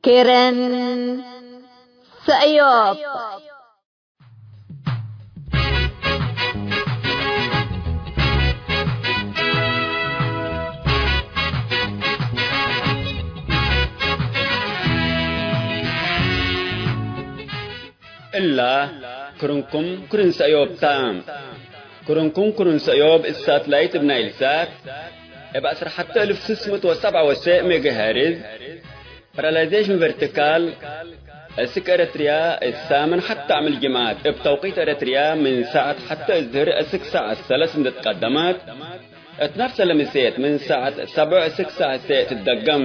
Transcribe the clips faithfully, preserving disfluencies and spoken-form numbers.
ኬረን ሰእዮብ። እላ ክርንኩም ክርን ሰእዮብ ታ። ክርንኩም ክርን ሰእዮብ እት ሳትላይት እብ ናይልሳት እብ ዐስር ሐተ እልፍ ስስ ምእት ወሰብዓ ወሰዕ ሜጋሄርዝ ፓራላይዜሽን ቨርቲካል፣ እስክ ኤረትርያ እት ሳምን ሐተ አምዕል ጅምዓት እብ ተውቂት ኤረትርያ ምን ሳዐት ሐተ እዝህር እስክ ሳዐት ሰለስ እንዴ ትቀደመት፣ እት ነፍሰ ለምሴት ምን ሳዐት ሰብዕ እስክ ሳዐት ሴዕ ትትደገም።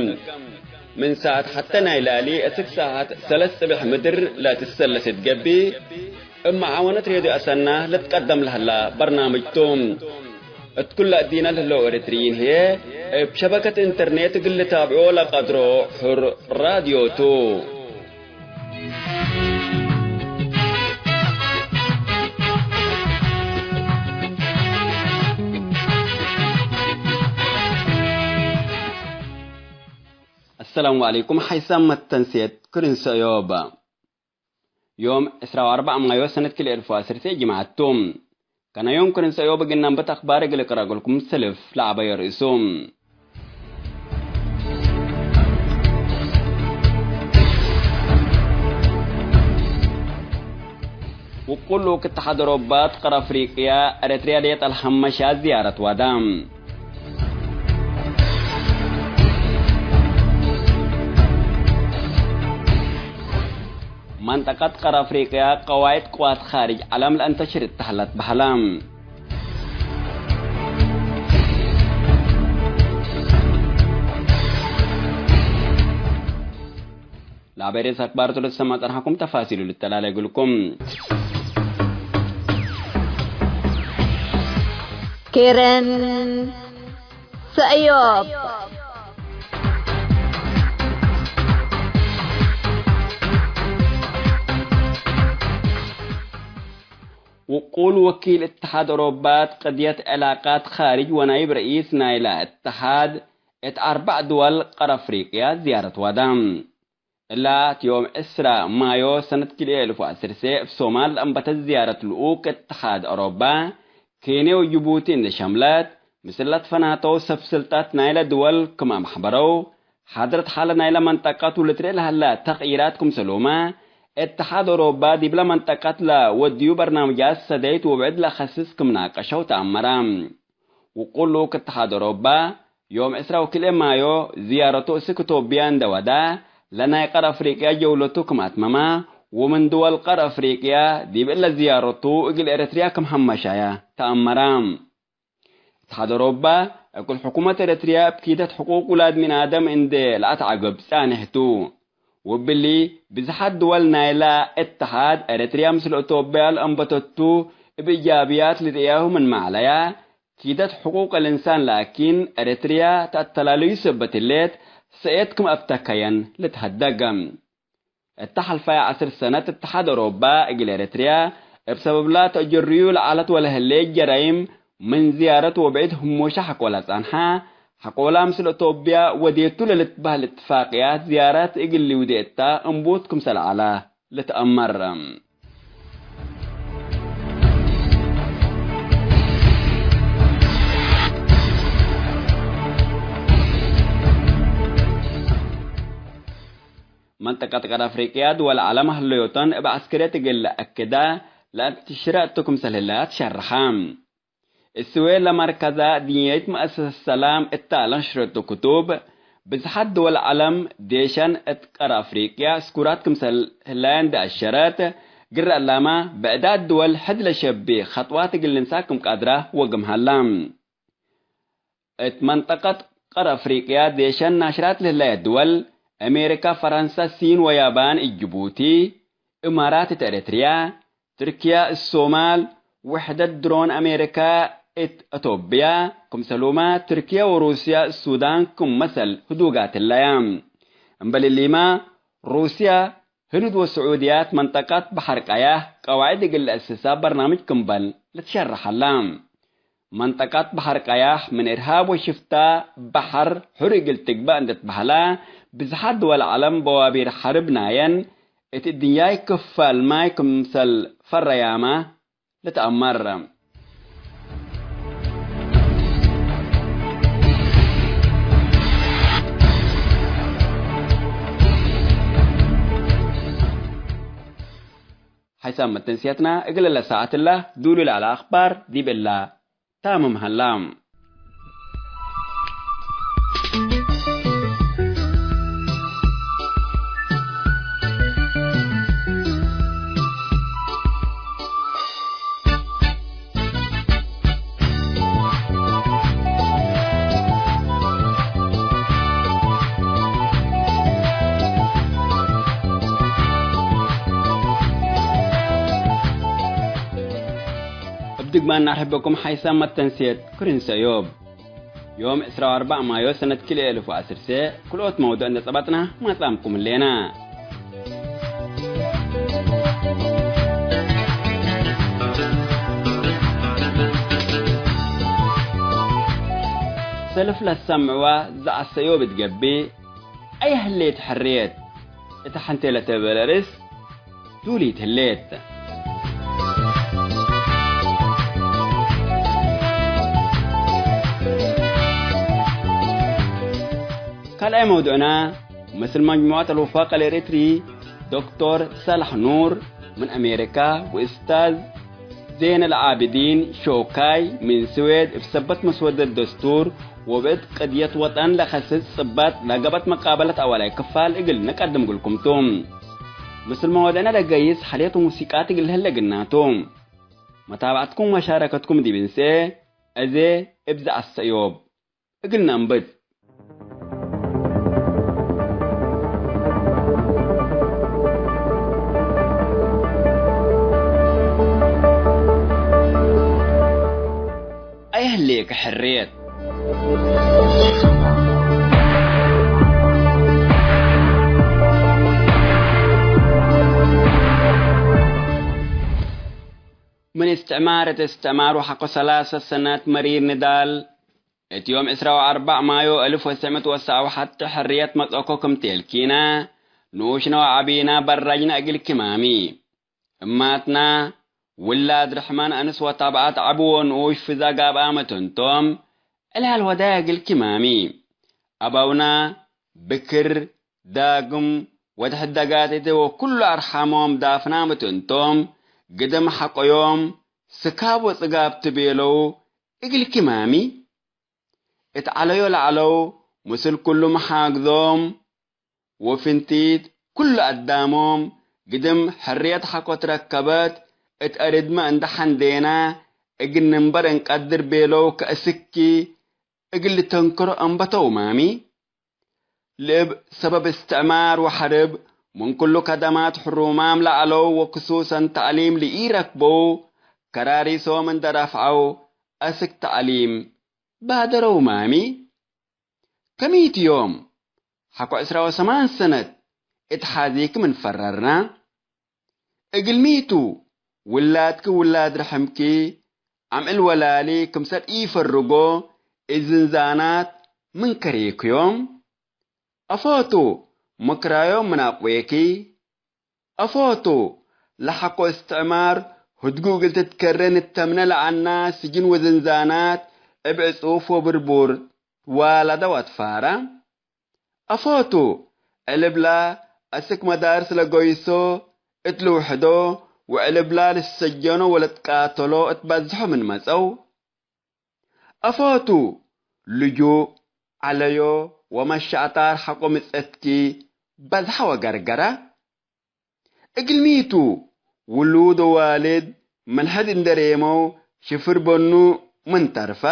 ምን ሳዐት ሐተ ናይ ላሊ እስክ ሳዐት ሰለስ ጽብሕ ምድር ለትሰለስ እት ገብእ፣ እብ መዓወነት ሬድዮ አሰና ልትቀደም ለህላ በርናምጅ ቱ። እት ኩለ እዲነ ለህለው ኤረትርይን ህዬ፣ እብ ሸበከት ኢንተርኔት እግል ልታብዖ ለቀድሮ ሑር ራድዮ ቱ። አሰላሙ ዐለይኩም። ሐይሳም መተንሴት ክርን ሰእዮብ። ዮም ዕስራ ወአርበዕ ማዮ ሰነት ክልኤ እልፍ ወዐሰርተ ጅምዐት ቱ። ከነ ዮም ክርን ሰእዮብ እግል ነንበት አክባር እግል እቅረአገልኩም ሰልፍ ለዐበዮ ርእሱ። ውቁል ልኡክ እትሓድ አውሮባት ቀር አፍሪቅያ፣ ኤረትርያ ሌጠ ለሐመሻ ዝያረት ዋዳ። መንጠቀት ቀር አፍሪቅያ፣ ቀዋይድ ቅዋት ካርጅ ዐለም ለእንተሽር እተ ሀለት በህለ። ለአበይ ርዕስ አክባር ቱ ልትሰማ ጸንሐኩም፣ ተፋሲሉ ልተላለ እግልኩም። ኬረን ሰእዮብ። ውቁል ወኪል እትሓድ አውሮባት ቅድየት ዕላቃት ካርጅ ወናይብ ረኢስ ናይላ እትሓድ እት አርበዕ ድወል ቀር አፍሪቅያ ዝያረት ዋዳ። እላ ዮም ዕስራ ማዮ ሰነት ክልኤ እልፍ ወዐሰርተ እብ ሶማል ለአንበተት ዝያረት ልኡክ እትሓድ አውሮባ፣ ኬንያ ወጅቡቲ እንዴ ሸምለት፣ ምስል ለትፈናተው ሰብ ስልጣት ናይለ ድወል ክም አምሐበረው፣ ሓድረት ሓለ ናይለ መንጠቀት ወልትርኤ ለሀለ ተቅይራት ክምሰልሁመ፣ እትሓድ አውሮባ ዲብለ መንጠቀት ለወድዩ በርናምጃት ሰደይት ወብዕድ ለከስስ ክም ናቀሸው ተአመረ። ውቁል ልኡክ እትሓድ አውሮባ፣ ዮም ዕስራ ወክልኤ ማዮ ዝያረቱ እስክ ኢትዮጵያ እንዴ ወዳ፣ ለናይ ቀር አፍሪቅያ ጀውለቱ ክም አትመመ፣ ወምን ድወል ቀር አፍሪቅያ ዲብ እለ ዝያረቱ እግል ኤረትርያ ክም ሐመሻያ ተአመረ። እትሓድ አውሮባ፣ እግል ሕኩመት ኤረትርያ እብ ኪደት ሕቁቅ ውላድ ምን አደም እንዴ ለአትዐግብ ጻኔሕ ቱ። ወእብሊ፣ ብዝሓት ድወል ናይላ እትሓድ፣ ኤረትርያ ምስል ኢትዮጵያ ለአንበተቱ እብ ኢጃብያት ልርእያሁ ምንመ ዐለያ፣ ኪደት ሕቁቅ ልእንሳን ላኪን፣ ኤረትርያ ተአተላልዩ ሰበት ህሌት፣ ሰኤት ክም አብተከየን ልትሀደግ። እተ ሐልፋየ ዐስር ሰነት እትሓድ አውሮባ እግል ኤረትርያ እብ ሰበብላ ተአጀርዩ ለዐለት ወለህሌት ጀራይም ምን ዝያረት ወብዕድ ህሞሸ ሐቆ ለጸንሐ፣ ሐቆላ ምስል ኢትዮጵያ ወዴቱ ለልትበህል እትፋቅያት ዝያረት እግል ሊውዴ እተ እንቡት ክምሰል ዐለ ልትአመር። መንጠቀት ቀር አፍሪቅያ ድወል ዐለም ሀለዮተን እብ ዐስክርየት እግል ለአክዳ ለአንትሽረ እቱ ክምሰል ህለ ትሸርሐ። እስዌድ ለመርከዛ ድንየይት መአሰሰት ሰላም እተ ለነሽረቱ ክቱብ፣ ብዝሓት ድወል ዐለም ዴሸን እት ቀር አፍሪቅያ እስኩራት ክምሰል ህላየ እንዴ አሸረት፣ ግረ እላመ ብዕዳት ድወል ሕድ ለሸቢ ኸጥዋት እግል ልንሳ ክም ቀድራ ወግም ሀላ። እት መንጠቀት ቀር አፍሪቅያ ዴሸን ናሽራት ለህላየ ድወል፣ አሜሪካ፣ ፈረንሳ፣ ሲን ወያባን እት ጅቡቲ፣ እማራት እት ኤረትርያ፣ ትርክያ እት ሶማል፣ ውሕደት ድሮን አሜሪካ እት አቶብያ፣ ክምሰሉመ ትርክያ ወሩስያ እት ሱዳን ክም መሰል ህዱጋት ህለያ። እምበል እሊመ፣ ሩስያ፣ ህኑድ ወስዑድያት መንጠቀት በሐር ቀያህ ቀዋዕድ እግል ለአስሳ በርናምጅ ክምበል ልትሸረሕ ሀላ። መንጠቀት በሐር ቀያሕ ምን እርሃብ ወሽፍታ በሐር ሑር እግል ትግበእ እንዴ ትበህለ፣ ብዝሓት ድወል ዐለም በዋቢር ሐርብ ናየን እት እድንያይ ክፋል ማይ ክምሰል ፈረያመ ልትአመር። ሐይሳም መተንስያትና እግለ ለሰዓትላ ዱሉ ለዐለ አኽባር ዲብ እላ ታምም ሀላ። እብ ድግማን ነርሕበኩም ሐይሳም መተንስየት ክርን ሰእዮብ። ዮም ዕስራ ወአርበዕ ማዮ ሰነት ክልኤ እልፍ ወዐስር ሰ፣ ክልኦት መውዱዕ እንዴ ጸበጥና ማጻምኩም ህሌና። ሰልፍ ለትሰምዕዋ ዘዐሰዮ ብትገብእ፣ አየ ህሌት ሕርየት እተ ሐንቴ ለተበለ ርእስ ዱሊት ህሌት። ካልኣይ መውዱዕና፣ ምስል መጅሙዐት አልውፋቅ አልኤሪትሪ ዶክቶር ሳልሕ ኑር ምን አሜሪካ ወእስታዝ ዜን አልዓብዲን ሾካይ ምን ስዌድ እብ ሰበት መስወደት ደስቱር ወብእት ቅድየት ወጠን ለከስስ ጽባጥ ለገብአት መቃበለት አወላይ ክፋል እግል ነቀድም እግልኩም ቱ። ምስል መዋድዕነ ለገይስ ሐልየት ወሙሲቃት እግል ለህለ ግናቱ። መታብዐትኩም ወመሻረከትኩም ዲብ እንሴ አዜ እብ ዘዐሰ እዮብ እግል ነአንብት። አየ ህሌከ ሕርየት። ምን እስትዕማር እት እስትዕማር ወሐቆ ሰላሰ ሰነት መሪር ንዳል፣ እት ዮም ዕስራ ወአርበዕ ማዮ እልፍ ወትሰዕ ምእት ወሰብዓ ወሐቴ ሕርየት መጽአኮ ክም ቴልኪነ፣ ንኡሽነ ወዐቢነ በራጅነ እግል ክማሚ። እማትነ፣ ውላድ ርሕመን፣ አንስ ወታብዐት ዐቢ ወንኡሽ ፍዘ ጋብአመ ቱ እንቶም፣ ዕላል ወዳይ እግል ክማሚ። አበውነ፣ ብክር፣ ዳግም፣ ወድ ሕደጋቴተ ወኩሉ አርሓሞም ዳፍናመ ቱ እንቶም፣ ግድም ሐቆዮም፣ ስካብ ወጽጋብ ትቤለው እግል ክማሚ። እት ዐለዮ ለዐለው ምስል ኩሉ መሓግዞም ወፍንቲት ኩሉ አዳሞም ግድም ሕርየት ሐቆ ትረከበት እት አርድመ እንደ ሐንዴና እግል ንንበር እንቀድር ቤለው ከእስኪ እግል ልተንክሮ አንበተው ማሚ። ልእብ ሰበብ እስትዕማር ወሐርብ ምን ኩሉ ከደማት ሕሩማም ለዐለው ወክሱሰን ተዕሊም ለኢረክበው ከራሪሶም እንደ ረፍዐው አስክ ተዕሊም ባደረው ማሚ። ከሚት ዮም ሐቆ ዕስራ ወሰማን ሰነት እት ሐዚክ ምን ፈረርና፣ እግልሚቱ ውላድኪ ውላድ ርሕምኪ አምዕል ወላሊ ክምሰል ኢፈርጎ እዝንዛናት ምን ከሬክዮም፣ አፎቱ ምክራዮም ምን አቅዌኪ፣ አፎቱ ለሐቆ እስትዕማር ህድጉ እግል ትትከረ ንተምነ ለዐና ስጅን ወዝንዛናት እብ ዕጹፍ ወብርቡር ዋላደ ወአትፋራ። አፎቱ ዕልብላ አስክ መዳርስ ለጎይሶ እት ልውሕዶ ወዕልብላ ልሰጀኖ ወለትቃተሎ እት በዝሖ ምን መጸው። አፎቱ ልጁእ ዐለዮ ወመሻዕታር ሐቆ ምጸትኪ በዝሐ ወገርገረ። እግልሚቱ ውሉድ ወዋልድ ምን ሕድ እንደ ሬመው ሽፍር በኑ ምን ተርፈ።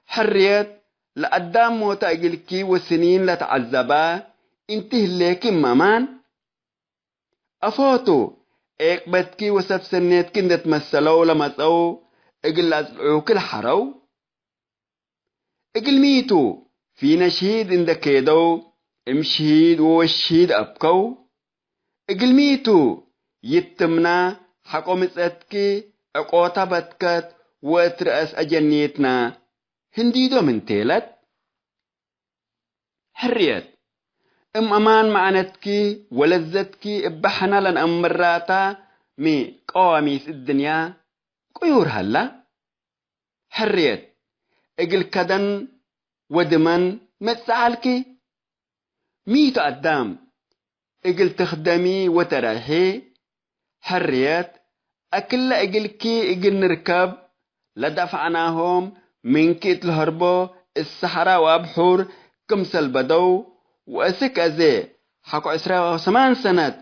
ሕርየት ለአዳም ሞተ እግልኪ ወስኒን ለተዐዘበ እንቲ ህሌኪ እመ ማን? አፎቱ ዔቅበትኪ ወሰብ ሰኔትኪ እንደ ትመሰለው ለመጸው እግል ለአጽልዑኪ ለሐረው? እግልሚቱ ፊነ ሽሂድ እንደ ኬደው እም ሽሂድ ወወሽሂድ አብከው? እግልሚቱ ይትምና ሐቆ ምጸትኪ ዕቆታ በትከት ወእት ረአስ አጀኒትና ህንዲዶ ምን ቴለት። ሕርየት እም አማን መዐነትኪ ወለዘትኪ እበ ሕነ ለነአምራታ ሚ ቀዋሚስ እድንያ ቅዩር ሀላ። ሕርየት እግል ከደን ወድመን መጽእ ዐልኪ። ሚቱ አዳም እግል ትክደሚ ወተረይሒ። ሕርየት አክለ እግልኪ እግል ንርከብ ለደፈዕናሆም ምንኪ እት ለሀርቦ እት ሰሐራ ወአብሑር ክምሰል በደው ወአስክ አዜ ሐቆ ዕስራ ወሰማን ሰነት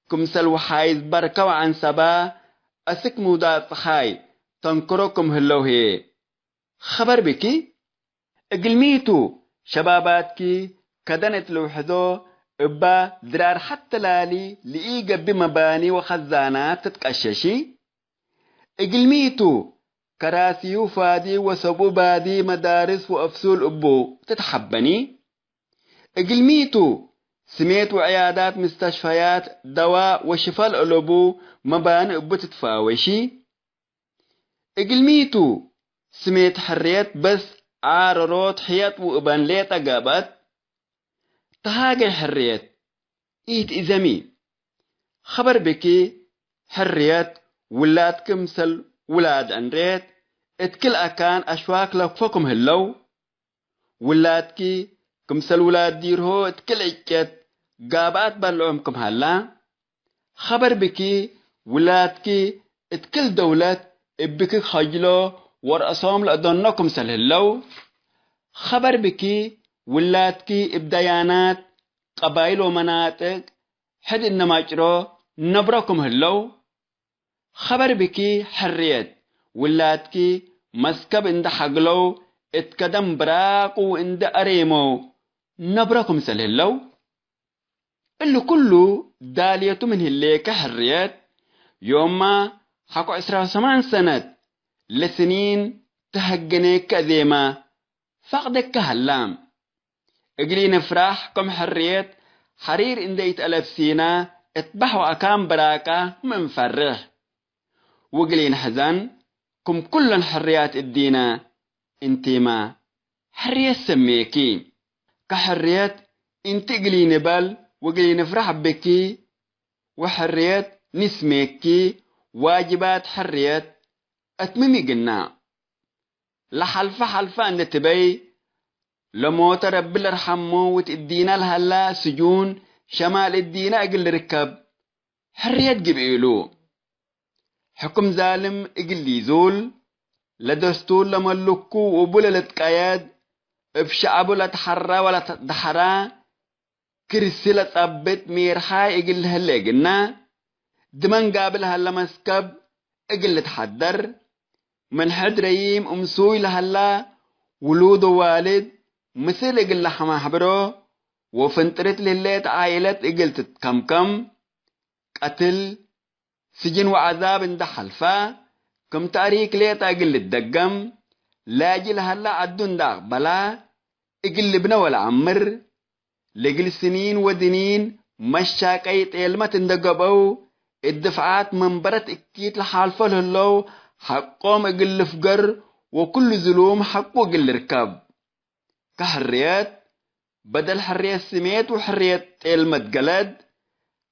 ክምሰል ወሓይዝ በርከ ወዐንሰባ አስክ ምውዳቅ ጸሓይ ተንክሮ ክም ህለው ህዬ። ኸበር ብኪ? እግልሚቱ ሸባባትኪ ከደን እት ልውሕዶ እባ ድራር ሐተ ላሊ ለኢገብእ መባኒ ወኸዛናት ትትቀሸሺ? እግልሚቱ ከራስዩ ፋዲ ወሰብኡ ባዲ መዳርስ ወአፍሱል እቡ ትትሐበኒ? እግልሚቱ ስሜት ወዕያዳት ምስተሽፈያት ደዋእ ወሽፋ ለአለቡ መባኒ እቡ ትትፋወሺ? እግልሚቱ ስሜት ሕርየት በስ ዓረሮት ሕየት ወእበን ሌጠ ገብአት። ተሃገይ ሕርየት ኢትኢዘሚ። ኸበር ብኪ? ሕርየት ውላድኪ ምሰል ውላድ ዕንሬት እት ክል አካን አሽዋክ ለክፎ ክም ህለው። ውላድኪ ክምሰል ውላድ ዲርሆ እት ክል ዕጨት ጋብአት በልዖም ክም ሀላ። ኸበር ብኪ? ውላድኪ እት ክል ደውለት እብኪ ከጅሎ ወረአሶም ለአደኖ ክምሰል ህለው። ኸበር ብኪ? ውላድኪ እብ ደያናት፣ ቀባይል ወመናጥቅ ሕድ እነ ማጭሮ ነብሮ ክም ህለው። ኸበር ብኪ? ሕርየት ውላድኪ መስከብ እንደ ሐግለው እት ከደም ብራቁ እንደ አሬመው ነብሮ ክምሰል ህለው። እሊ ኩሉ ዳልየቱ ምን ህሌከ ሕርየት፣ ዮማ ሐቆ ዕስራ ወሰማን ሰነት ለስኒን ተሀገኔከ አዜመ ፈቅደከ ሀላ። እግል ኢንፍራሕ ክም ሕርየት ሐሪር እንዴ ኢተአለብሲነ እት በሕ ወአካን ብራቀ ሚ እንፈርሕ። ወእግል ኢንሕዘን ክም ኩለን ሕርያት እዲነ እንቲመ ሕርየት ሰሜኪ። ከሕርየት እንቲ እግል ኢንበል ወእግል ኢንፍራሕ ብኪ ወሕርየት ንስሜኪ። ዋጅባት ሕርየት አትምም ኢግና። ለሐልፈ ሐልፈ እንዴ ትበይ፣ ለሞተ ረቢ ለርሐሙ፣ ወእት እዲነ ለሀላ ስጁን ሸማል እዲነ እግል ልርከብ ሕርየት ግብእ እሉ። ሕኩም ዛልም እግል ሊዙል፣ ለደስቱር ለመሉኩ ወእቡ ለልትቀየድ፣ እብ ሸዐቡ ለትሐራ ወለትደሐራ፣ ክርሲ ለጸብጥ ሜርሓይ እግል ለህሌ እግና፣ ድመን ጋብል ሀለ መስከብ እግል ልትሐደር፣ ምን ሕድ ረዪም እምሱይ ለሀላ ውሉድ ወዋልድ ምስል እግል ለሐማሕብሮ፣ ወፍንጥርት ለህሌት ዓኢለት እግል ትትከምከም፣ ቀትል፣ ስጅን ወዐዛብ እንደ ሐልፈ፣ ክም ተእሪክ ሌጠ እግል ልትደገም፣ ላጂ ለሀላ ዐዱ እንደ አቅበላ እግል ልብነ ወለአምር፣ ለእግል ስኒን ወድኒን መሻቀይ ጤልመት እንደ ገብአው፣ እት ድፍዓት መንበረት እኪት ለሓልፎ ለህለው ሐቆም እግል ልፍገር ወኩሉ ዝሉም ሐቁ እግል ልርከብ። ከሕርየት በደል ሕርየት ስሜት ወሕርየት ጤልመት ገለድ፣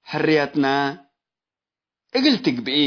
ሕርየትና እግል ትግብኢ።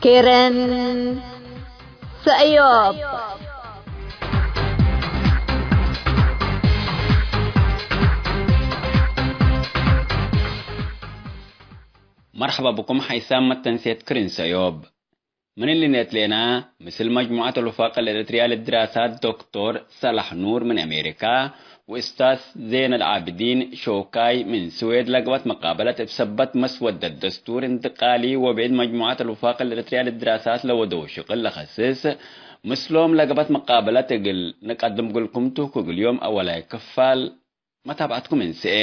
ኬረን ሰእዮብ። መርሐባ ብኩም ሓይሳም መተንሴት ክርን ሰእዮብ። ምን እሊ ነትሌና፣ ምስል መጅሙዐት አልውፋቅ አልኤረትርያ ለድራሳት ዶክቶር ሰላሕ ኑር ምን አሜሪካ፣ ወእስታዝ ዜን አልዓብዲን ሾካይ ምን ስዌድ ለገብአት መቃበለት እብ ሰበት መስወደት ደስቱር እንትቃሊ ወብዕድ መጅሙዐት አልውፋቅ አልኤረትርያ ለድራሳት ለወደው ሽቅል ለከስስ ምስሎም ለገብአት መቃበለት እግል ንቀድም እግልኩም ቱ። ክል ዮም አወላይ ክፋል መታብዐትኩም እንስኤ።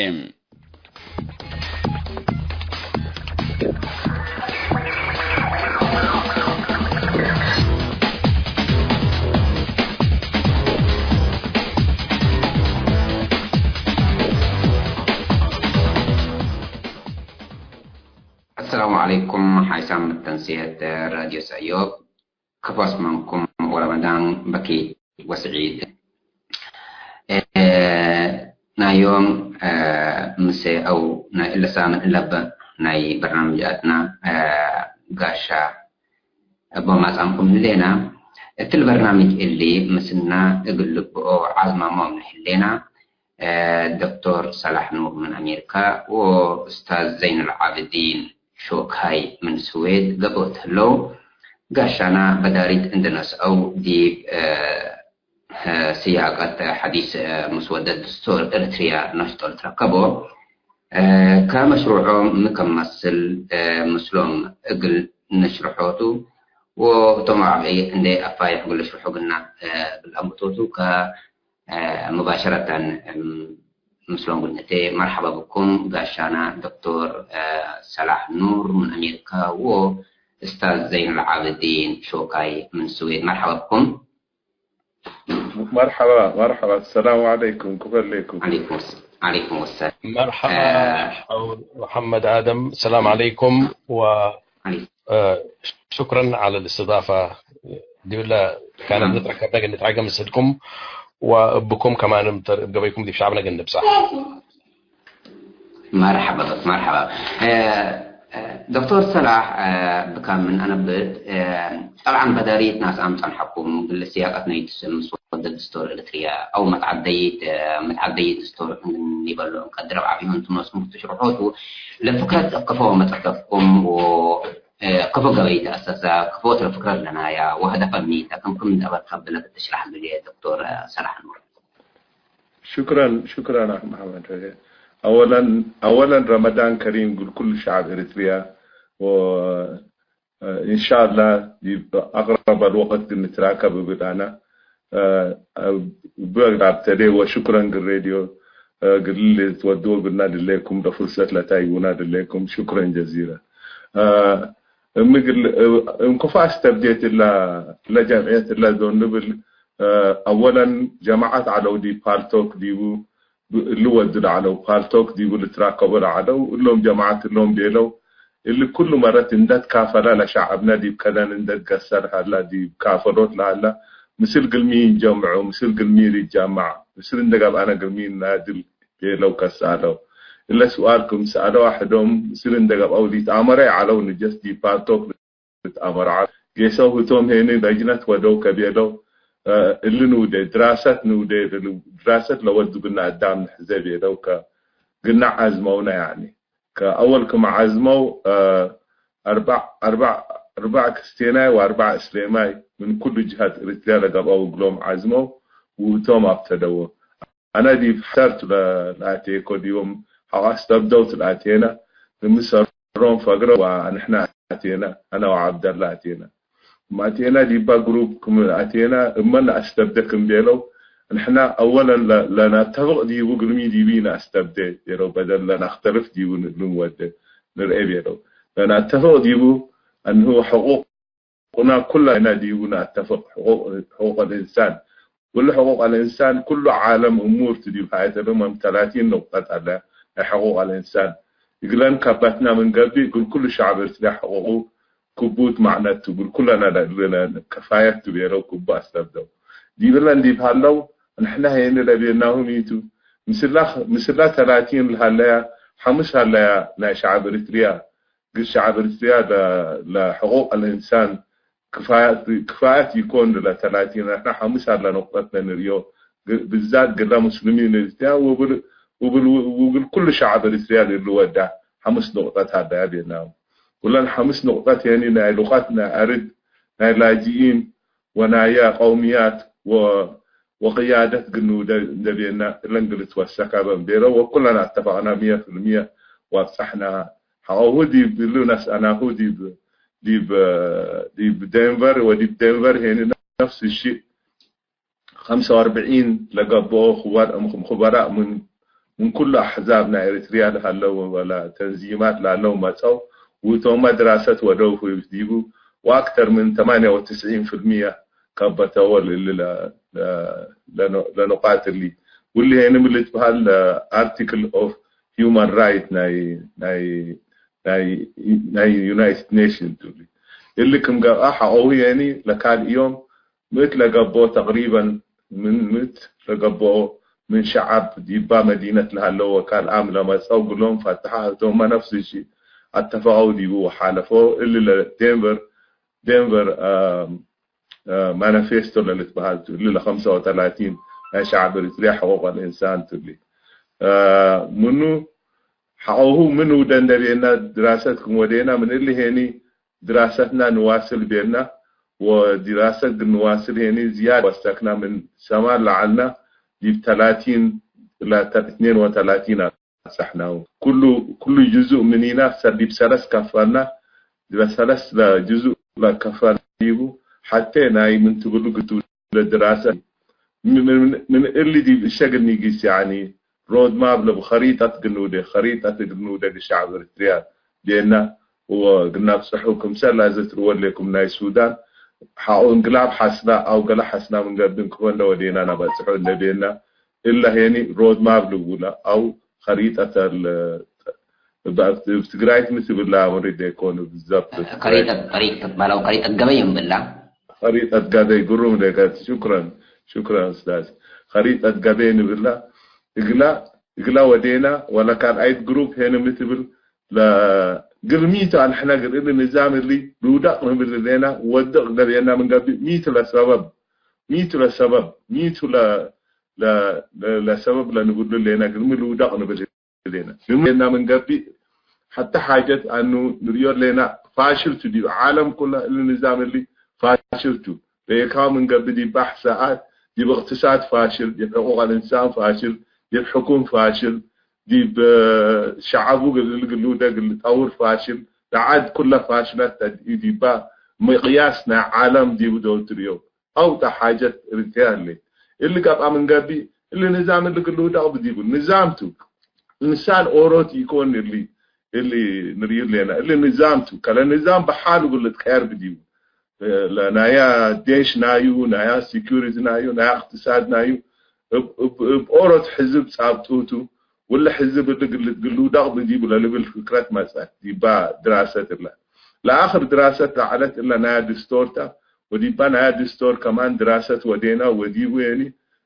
አሰላሙ ዐለይኩም ሓይሳም መተንስየት ራድዮ ሰእዮብ። ከፎ አስማንኩም ወረመዳን በኪ ወስዒድ። እ፣ ናይ ዮም፣ እ፣ ምሰ አው ናይ እለ ሳምን እለበ ናይ በርናምጅ አትና፣ እ፣ ጋሻ እቦ ማጻምኩም ህሌና። እትል በርናምጅ እሊ ምስልና እግል ልብኦ ዓዝማሞም ንህሌና። እ፣ ዶክቶር ሰላሕ ኑር ምን አሜሪካ ወኡስታዝ ዘይኑልዓብዲን ሾካይ ምን ስዌድ ገብኦት ህለው፣ ጋሻና በዳሪት እንዴ ነስአው ዲብ፣ እ፣ እ፣ ስያቀት ሐዲስ፣ እ፣ ምስወደት ድስቶር ኤረትርያ ነሽጦ ልትረከቦ፣ እ፣ ከመሽሩዖም ሚ ከመስል፣ እ፣ ምስሎም እግል ንሽርሖቱ ወእቶም ራብዒ እንዴ አፋይሕ እግል ልሽርሖ ግና፣ እ፣ እግል አምብቶቱ ከ፣ እ፣ ሙባሸረተን፣ እም፣ ምስሎም ግንእቴ። መርሐባ ብኩም ጋሻና ዶክቶር፣ እ፣ ሰላሕ ኑር ምን አሜሪካ ወእስታዝ ዘይኑልዓብዲን ሾካይ ምን ስዌድ። መርሐባ ብኩም። መርሐባ፣ መርሐባ። ሰላም ዐለይኩም፣ ክፈሌኩም። ዐለይኩም ወሰ-፣ ዐለይኩም ወሰላም። መርሐባ እ፣ ሐው መሐመድ አደም፣ ሰላም ዐለይኩም። ወ ዐለይኩም እ፣ ሹክረን ዐለ ልእስትዳፋ። ዲብለ ካነት ም። ንትረከብ ንትዓገ ምስልኩም ወእብኩም ከማንም ተር-፣ እብ ገበይኩም ዲብ ሸዕብነ ገንብጻሕ። መርሐባ በክ፣ መርሐባ። እ፣ እ፣ ዶክቶር ሰላሕ፣ እ፣ ብካም ምን አነብት፣ እ፣ ጠብዓን በዳሪት ናስአም ጸንሐኩም፣ ግል ስያቀት ናይ ትስም ምስወደት ድስቶር ኤረትርያ አው መትዓደይት፣ እ፣ መትዓደይት ድስቶር እንዲበሎ እንቀድር አብዕዩ እንቱ ኖስኩም ትሽርሖቱ ለፍክረት ከፎ መጸከፍኩም ወ እ፣ ከፎ ገበይ ተአሰሰ፣ ከፎ እትለ ፍክረት ለናያ ወሀደፈ ሚ ተ፣ ክም ክም እንደ አበርካ ብለ ትሽረሕ ብሌ ዶክቶር ሰላሕ ኑር። ሹክረን፣ ሹክረን አክ መሐመድ። አወለን፣ አወለን ረመዳን ከሪም እግል ኩሉ ሸዐብ ኤሪትርያ ወ፣ እ፣ እንሻአላህ ዲብ አቅረበ ወቅት ግንትራከብ እብል አነ። እ፣ እብ አግላብ ተሌ ወሹክረን ግል ሬድዮ፣ እ፣ ግል ትወድዎ ግና ድሌኩም፣ ለፍርሰት ለታይቡና ድሌኩም፣ ሹክረን ጀዚለን። እ፣ እም ግል፣ እ፣ እም ክፋ አስተብዴት እላ፣ ለጀምዕየት እላ ዞን ንብል፣ እ፣ አወለን ጀማዓት ዐለው ዲብ ፓልቶክ ዲቡ፣ እሊ ወዱ ለዐለው፣ ፓልቶክ ዲቡ ልትራከቦ ለዐለው፣ እሎም ጀማዐት እሎም ቤለው፣ እሊ ኩሉ መረት እንደ ትካፈለ ለሸዐብነ ዲብ ከደን እንደ ትገሰር ሀላ፣ ዲብ ካፈሎት ለሀላ፣ ምስል ግልሚ እንጀምዑ፣ ምስል ግልሚ ልጃማዕ፣ ምስል እንደ ገብአነ ግልሚ ናድል ቤለው ከሰአለው። እለ ሱኣል ክም ሰአለው አሕዶም፣ ምስል እንደ ገብአው ሊትአመረ ይዐለው ንጀስ ዲብ ፓልቶክ ልትአመረዐ ጌሰው ህቶም ሄኒ ለጅነት ወደው ከቤለው፣ እሊ ንውዴ፣ ድራሰት ንውዴ፣ ድራሰት ለወዱ ግና አዳም ንሕዜ ቤለው፣ ከግና ዓዝመውነ፣ ያኒ ከአወል ክም ዓዝመው፣ አርባዕ፣ አርባዕ፣ አርባዕ ክስቴናይ ወአርባዕ እስሌማይ ምን ኩሉ ጅሀት ኤሪትርያ ለገብአው እግሎም ዓዝመው፣ ውእቶም አብተደዎ። አነ ዲብ ሐሰር ቱ ለ-፣ ለአቴኮ፣ ዲቦም ሐቆ አስተብደው ቱ ለአቴነ፣ ክምሰሮም ፈግረው ወአንሕነ አቴነ፣ አነ ወዐብደላ አቴነ። እም አቴነ ዲባ ግሩፕ ክም አቴነ፣ እመ ነአስተብደ ክም ቤለው፣ እንሕና አወለን ለ-፣ ለነአተፍቅ ዲቡ ግርሚ ዲቡ ኢነአስተብደ ቤለው፣ በደል ለነአክተልፍ ዲቡ ን-፣ ልንወደ ንርኤ ቤለው። ለነአተፍቅ ዲቡ እንሁ ሕቁቅ ቁና ኩላይና ዲቡ ነአተፍቅ፣ ሕቁቅ፣ ሕቁቅ አልእንሳን። ኩሉ ሕቁቅ አልእንሳን፣ ኩሉ ዓለም እሙር ቱ ዲብ ሀየት እሎም ተላቲን ነቁጠት አለ ናይ ሕቁቅ አልእንሳን። እግለን ካባትና ምን ገብእ፣ እግል ኩሉ ሸዕብ ኤርትርያ ሕቁቁ ክቡት ማዕነት ቱ፣ እግል ኩለና ለእግልነ ከፋየት ቱ ቤለው ክቡ አስተብደው። ዲብለን ዲብ ሀለው፣ ንሕና ሄኒ ለቤናሁ ሚ ቱ፣ ምስላ፣ ምስላ ተላቲን ለሀለያ፣ ሐምስ ሀለያ ናይ ሸዕብ ኤርትርያ፣ ግስ ሸዕብ ኤርትርያ ለ-፣ ለሕቁቅ አልእንሳን ክፋየት፣ ክፋየት ኢኮን ለተላቲን። ንሕና ሐምስ አለ ኖቅጠት ለንርእዮ፣ ግ-፣ ብዛት ግለ ሙስሊሚን ኤርትርያ ወብል-፣ ወብል-፣ ወብል ኩሉ ሸዕብ ኤርትርያ ለልወዳ ሐምስ ኖቅጠት ሀለያ ቤናሁ። ኩለን ሐምስ ኖቅጠት የኒ ናይ ሉቀት፣ ናይ አርድ፣ ናይ ላጅኢን ወናየ ቀውምያት ወ-፣ ወቅያደት ግንውደ እንደ ቤና እለን ግል ትወሰከ በ እንቤለው ወኩለን አተፈቅና ሚየ ፍልሚየ ወአብጸሕና ሐቆሁ ዲብ እሉ ነስአናሁ ዲብ፣ ዲብ፣ ዲብ ዴንቨር ወዲብ ዴንቨር ሄኒ ነፍስ እሺ ኸምሰ ወአርብዒን ለገብኦ ክበር-፣ ክበራእ ምን፣ ምን ኩሉ አሕዛብ ናይ ኤሪትርያ ለሀለው ወለ ተንዚማት ለሀለው መጸው ውእቶመ ድራሰት ወደው ዲቡ ወአክተር ምን ተማንየ ወትስዒን ፍልሚየ ከበተወ እሊ ለ-፣ ለ-፣ ለኖ-፣ ለኖቃት እሊ። ውሊ ሄኒ ምን ልትበሃል ለአርቲክል ኦፍ ሂውማን ራይት ናይ፣ ናይ፣ ናይ፣ ናይ ዩናይትድ ኔሽን ቱ እሊ። እሊ ክም ገብአ ሐቆሁ ሄኒ ለካልእ ዮም ምእት ለገብኦ ተቅሪበን ምን ምእት ለገብኦ ምን ሸዐብ ዲባ መዲነት ለሀለው ወካልአም ለመጸው ግሎም ፈተሐ። ህቶመ ነፍስ እሺ አተፈቀው ዲቡ ወሓለፎ። እሊ ለዴንቨር፣ ዴንቨር፣ አ፣ አ፣ ማኒፌስቶ ለልትበሃል ቱ። እሊ ለኸምሰ ወተላቲን ናይ ሸዐብ ኤሪትርያ ሕቁቅ አልእንሳን ቱ እሊ። አ፣ ምኑ ሐቆሁ ምን ውደ እንደ ቤና ድራሰት ክም ወዴና ምን እሊ ሄኒ ድራሰትና ንዋስል ቤና፣ ወድራሰት እግል ንዋስል ሄኒ ዝያድ ወሰክና ምን ሰማን ለዐልና ዲብ ተላቲን ለተ-፣ እትኔን ወተላቲን አብጸሕናሁ። ኩሉ፣ ኩሉ ጅዙእ ምኒና ሰ-፣ ዲብ ሰለስ ከፈልና፣ ዲበ ሰለስ ለጅዙእ ለከፈል ዲቡ፣ ሐቴ ናይ ምን ትብሉ ግቱ ለድራሰት ምን፣ ምን፣ ምን እሊ ዲብ እሸ እግል ኒጊስ፣ ያኒ ሮድ ማፕ ለቡ ኸሪጠት እግል ንውዴ፣ ኸሪጠት እግል ንውዴ እግል ሸዕብ ኤሪትርያ ቤና ወእግል ናብጽሑ። ክምሰል ላዘ ትርወ ሌኩም ናይ ሱዳን ሐቆ እንቅላብ ሐስና አው ገለ ሐስና ምን ገብእ እንክፎ እንደ ወዴና ናበጽሖ እንደ ቤና፣ እለ ሄኒ ሮድ ማፕ ልቡለ አው ኸሪጠት ለ-፣ እብ፣ እብ ትግራይት ሚ ትብላ አምሪ ደይኮን ብዘብጥ። ከሪጠት ጠሪቅ ትትበለው፣ ከሪጠት ገበይ እምብላ። ከሪጠት ገበይ ግሩም ደቀት። ሹክረን፣ ሹክረን ኡስታዝ። ከሪጠት ገበይ ንብላ። እግላ፣ እግላ ወዴና ወለ ካልኣይት ግሩፕ ሄነ ሚ ትብል ለግል ሚቱ አልሕነ ግል እሊ ንዛም እሊ ልውደቅ ንብል ሌና፣ ወድቅ ገበየና ምን ገብእ ሚቱ ለሰበብ፣ ሚቱ ለሰበብ፣ ሚቱ ለ-፣ ለ-፣ ለ-፣ ለሰበብ ለንብሉ ሌና ግል ሚ ልውደቅ ንብል ሌና። ምን ሌና ምን ገብእ ሐተ ሓጀት አኑ ንርእዮ ሌና ፋሽል ቱ ዲብ ዓለም ኩለ እሊ ንዛም እሊ ፋሽል ቱ። ለየካው ምን ገብእ ዲብ ባሕሰ ዲብ እቅትሳድ ፋሽል፣ ዲብ ሕቁቅ አልእንሳን ፋሽል፣ ዲብ ሕኩም ፋሽል፣ ዲብ ሸዐቡ እግል ልውደ እግል ልጠውር ፋሽል፣ ለዐድ ኩለ ፋሽለት ተድኢ ዲባ ምቅያስ ናይ ዓለም ዲቡ ዶል ትርእዮ። አውጣ ሓጀት እርትያ ህሌት። እሊ ገብአ ምን ገብእ፣ እሊ ንዛም እሊ እግል ልውደቅ ብዲቡ። ንዛም ቱ። እንሳን ኦሮት ኢኮን እሊ፣ እሊ ንርእዩ ሌና። እሊ ንዛም ቱ። ከለ ንዛም በሓሉ እግል ልትቀየር ብዲቡ። ለናያ ዴሽ ናዩ፣ ናያ ሲኩሪቲ ናዩ፣ ናያ እቅትሳድ ናዩ፣ እብ፣ እብ፣ እብ ኦሮት ሕዝብ ጻብጡቱ፣ ወለ ሕዝብ እሊ እግል ልውደቅ ብዲቡ ለልብል ፍክረት መጽአት ዲባ ድራሰት እለ። ለአክር ድራሰት ለዐለት እለ ናያ ድስቶር ተ፣ ወዲባ ናያ ድስቶር ከማን ድራሰት ወዴና ወዲቡ የኒ፣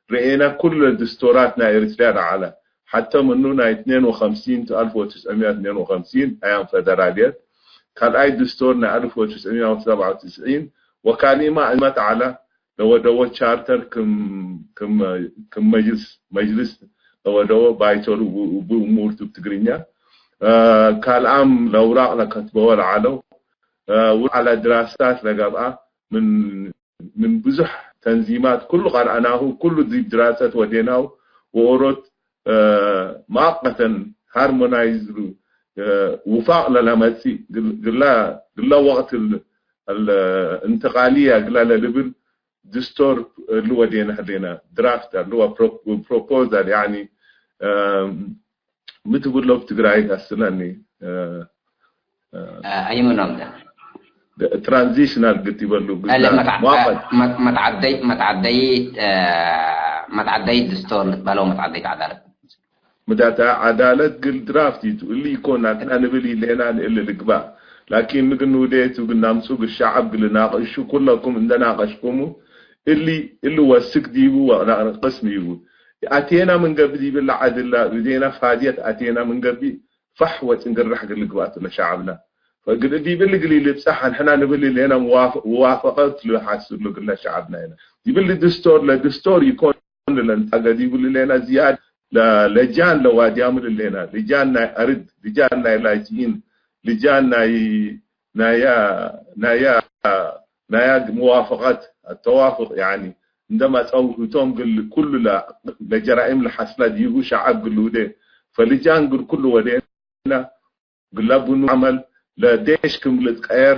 ረኤና ኩለ ድስቶራት ናይ ኤሪትርያ ለዐለ። ሐተ ምኑ ናይ እትኔን ወኸምሲን ቱ፣ አልፍ ወትስዕምያ ወትኔን ወኸምሲን አያም ፈደራልየት፣ ካልኣይ ድስቶር ናይ አልፍ ወትስዕምያ ወሰብዓ ወትስዒን ወካሊማ እመት ዐለ። ለወደወ ቻርተር ክም፣ ክም፣ ክም መጅልስ፣ መጅልስ ለወደወ ባይቶር ው-፣ ውብ እሙር ቱ ብትግርኛ፣ እ፣ ካልኣም ለውራቅ ለከትበወ ለዐለው፣ እ፣ ውር ዐለ ድራሳት ለገብአ ምን ምን ብዙሕ ተንዚማት ኩሉ ቀርአናሁ፣ ኩሉ ዲብ ድራሰት ወዴናሁ፣ ወኦሮት፣ እ፣ መአቀተን ሃርሞናይዝ ሉ፣ እ፣ ውፋቅ ለለመጽእ ግል-፣ ግላ፣ ግላ ወቅት እል፣ እል፣ እንትቃልያ ግላ ለልብል ድስቶር እሉ ወዴና ህሌና። ድራፍት አሉ፣ ፕሮ-፣ ፕሮፖዛል ያኒ፣ እ፣ ሚ ትብሎ ብትግራይት አስለኒ፣ እ፣ እ፣ አይ ምኖም ተ? ትራንዚሽናል ግት ይበሉ፣ እ፣ ግላ ለመትዓ-፣ መዋቀል። መት-፣ መትዓደይ፣ መትዓደይ፣ እ፣ መትዓደይ ድስቶር ልትበለው መትዓደይ ተዓዳለት። ምዳታ ዓዳለት ግል ድራፍት ይቱ፣ እሊ ኢኮን ናትና ንብል ኢሌና ንእል ልግባእ። ላኪን ምግን ውዴቱ ግን ናምጹ ግል ሸዐብ ግል ናቅሹ፣ ኩለኩም እንደ ናቀሽኩሙ፣ እሊ፣ እሊ ወስክ ዲቡ ወቅስም ይቡ። አቴና ምን ገብእ ዲብላ ዐድላ፣ እዴና ፋድየት አቴና ምን ገብእ፣ ፋሕ ወጭንግራሕ እግል ልግባእ ቱ ለሸዐብና። ፈእግል ዲብል እግል ኢልብጸሕ፣ አንሕና ንብል ሌና፣ ሙዋፍ-፣ ሙዋፈቀት ለሐስሉ እግል ለሸዐብና ሄና። ዲብል ድስቶር፣ ለድስቶር ኢኮን ለንታገ ዲብል ሌና፣ ዝያድ ለ-፣ ለጃን ለዋድያምል ሌና። ልጃን ናይ አርድ፣ ልጃን ናይ ላጅኢን፣ ልጃን ናይ፣ ናያ፣ ናያ፣ ናያ ሙዋፈቀት፣ አተዋፉቅ፣ ያኒ፣ እንደማ ጸውህቶም ግል ኩሉ ለ-፣ ለጀራኢም ለሐስላ ዲቡ ሸዐብ ግል ውዴ። ፈልጃን ግል ኩሉ ወዴ። ግላ ቡኑ ዐመል ለዴሽ ክም ልትቀየር፣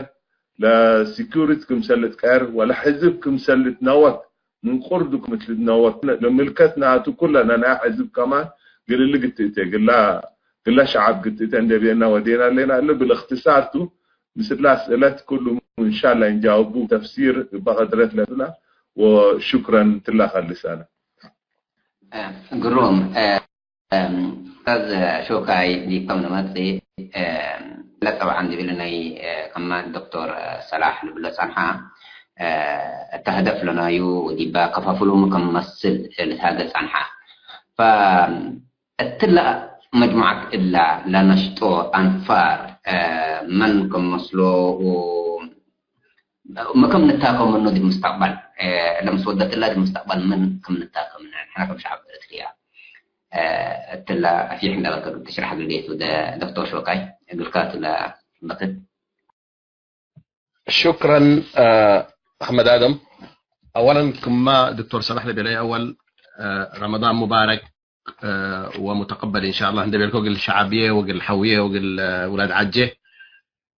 ለሲኩሪቲ ክምሰል ልትቀየር፣ ወለሕዝብ ክምሰል ልትነወክ፣ ምን ቁርዱ ክም ልትነወክ፣ ለምልከት ናቱ ኩለ ለናይ ሕዝብ ከማን ግልል ግትእተ፣ ግላ፣ ግላ ሸዓብ ግትእተ እንዴ ቤና ወዴና ሌና እለ ብልእክትሳር ቱ፣ ምስላ አስእለት ኩሉ እንሻላ እንጃውቡ ተፍሲር እበ ቀድረት ለብላ፣ ወሹክረን ትላ ከልሰነ። ግሩም። ኡስታዝ ሾካይ ዲብከም ንመጽእ፣ ለጠብዓን ዲብለ ናይ ከማን ዶክቶር ሰላሕ ልብሎ ጸንሓ፣ እተ ህደፍ ለናዩ ወዲባ ከፋፍሉም ከም መስል ልትሃገ ጸንሓ። ፈእትለ መጅሙዓት እላ ለነሽጦ አንፋር መን ከም መስሎ ው-፣ ሚ ክም ንታከ ምኑ ዲብ ምስተቅበል፣ እ፣ ለምስወደት እላ ዲብ ምስተቅበል ምን ክም ንታከ ምኑ፣ ንሕና ከም ሸዐብ ኤረትርያ፣ እ፣ እትለ አፊሕ እንደ በልከ እግል ትሽረሕ እግል ቤቱ ደ-፣ ዶክተር ሾካይ፣ እግልካ ቱ ለበክት። ሹክረን፣ እ፣ አሕመድ አደም። አወለን ክማ ዶክተር ሰላሕ ለቤለየ አወል፣ እ፣ ረመዳን ሙባረክ፣ እ፣ ወሙተቀበል ኢንሻአላህ እንደ ቤልኮ እግል ሸዐብዬ ወእግል ሐውዬ ወእግል፣ እ፣ ውላድ ዐጄ።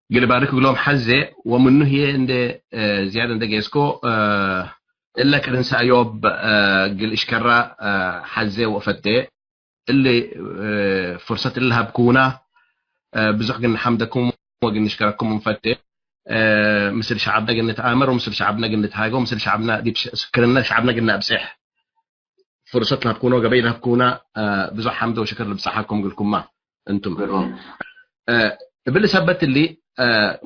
እግል ባርክ እግሎም ሐዜ ወምኑ ህዬ እንዴ፣ እ፣ ዝያድ እንዴ ጌስኮ፣ እ፣ እለ ቅድንሰ አዮብ፣ እ፣ እግል እሽከራ፣ እ፣ ሐዜ ወእፈቴ። እሊ፣ እ፣ ፍርሰት እሊ ለሀብኩና፣ እ፣ ብዙሕ ግን ሐምደኩም ወግን ንሽከረኩም እንፈቴ። እ፣ ምስል ሸዐብነ ግን ንትአመር ወምስል ሸዐብነ ግን ንትሃገ ወምስል ሸዐብነ ዲብ ሽ-፣ ክርነ ሸዐብነ ግን ነአብጼሕ። ፍርሰት ለሀብኩነ ወገበይ ለሀብኩነ፣ እ፣ ብዙሕ ሐምድ ወሽክር ልብጸሓኩም እግልኩማ እንቱም። ግሩም። እ፣ እብሊ ሰበት እሊ፣ እ፣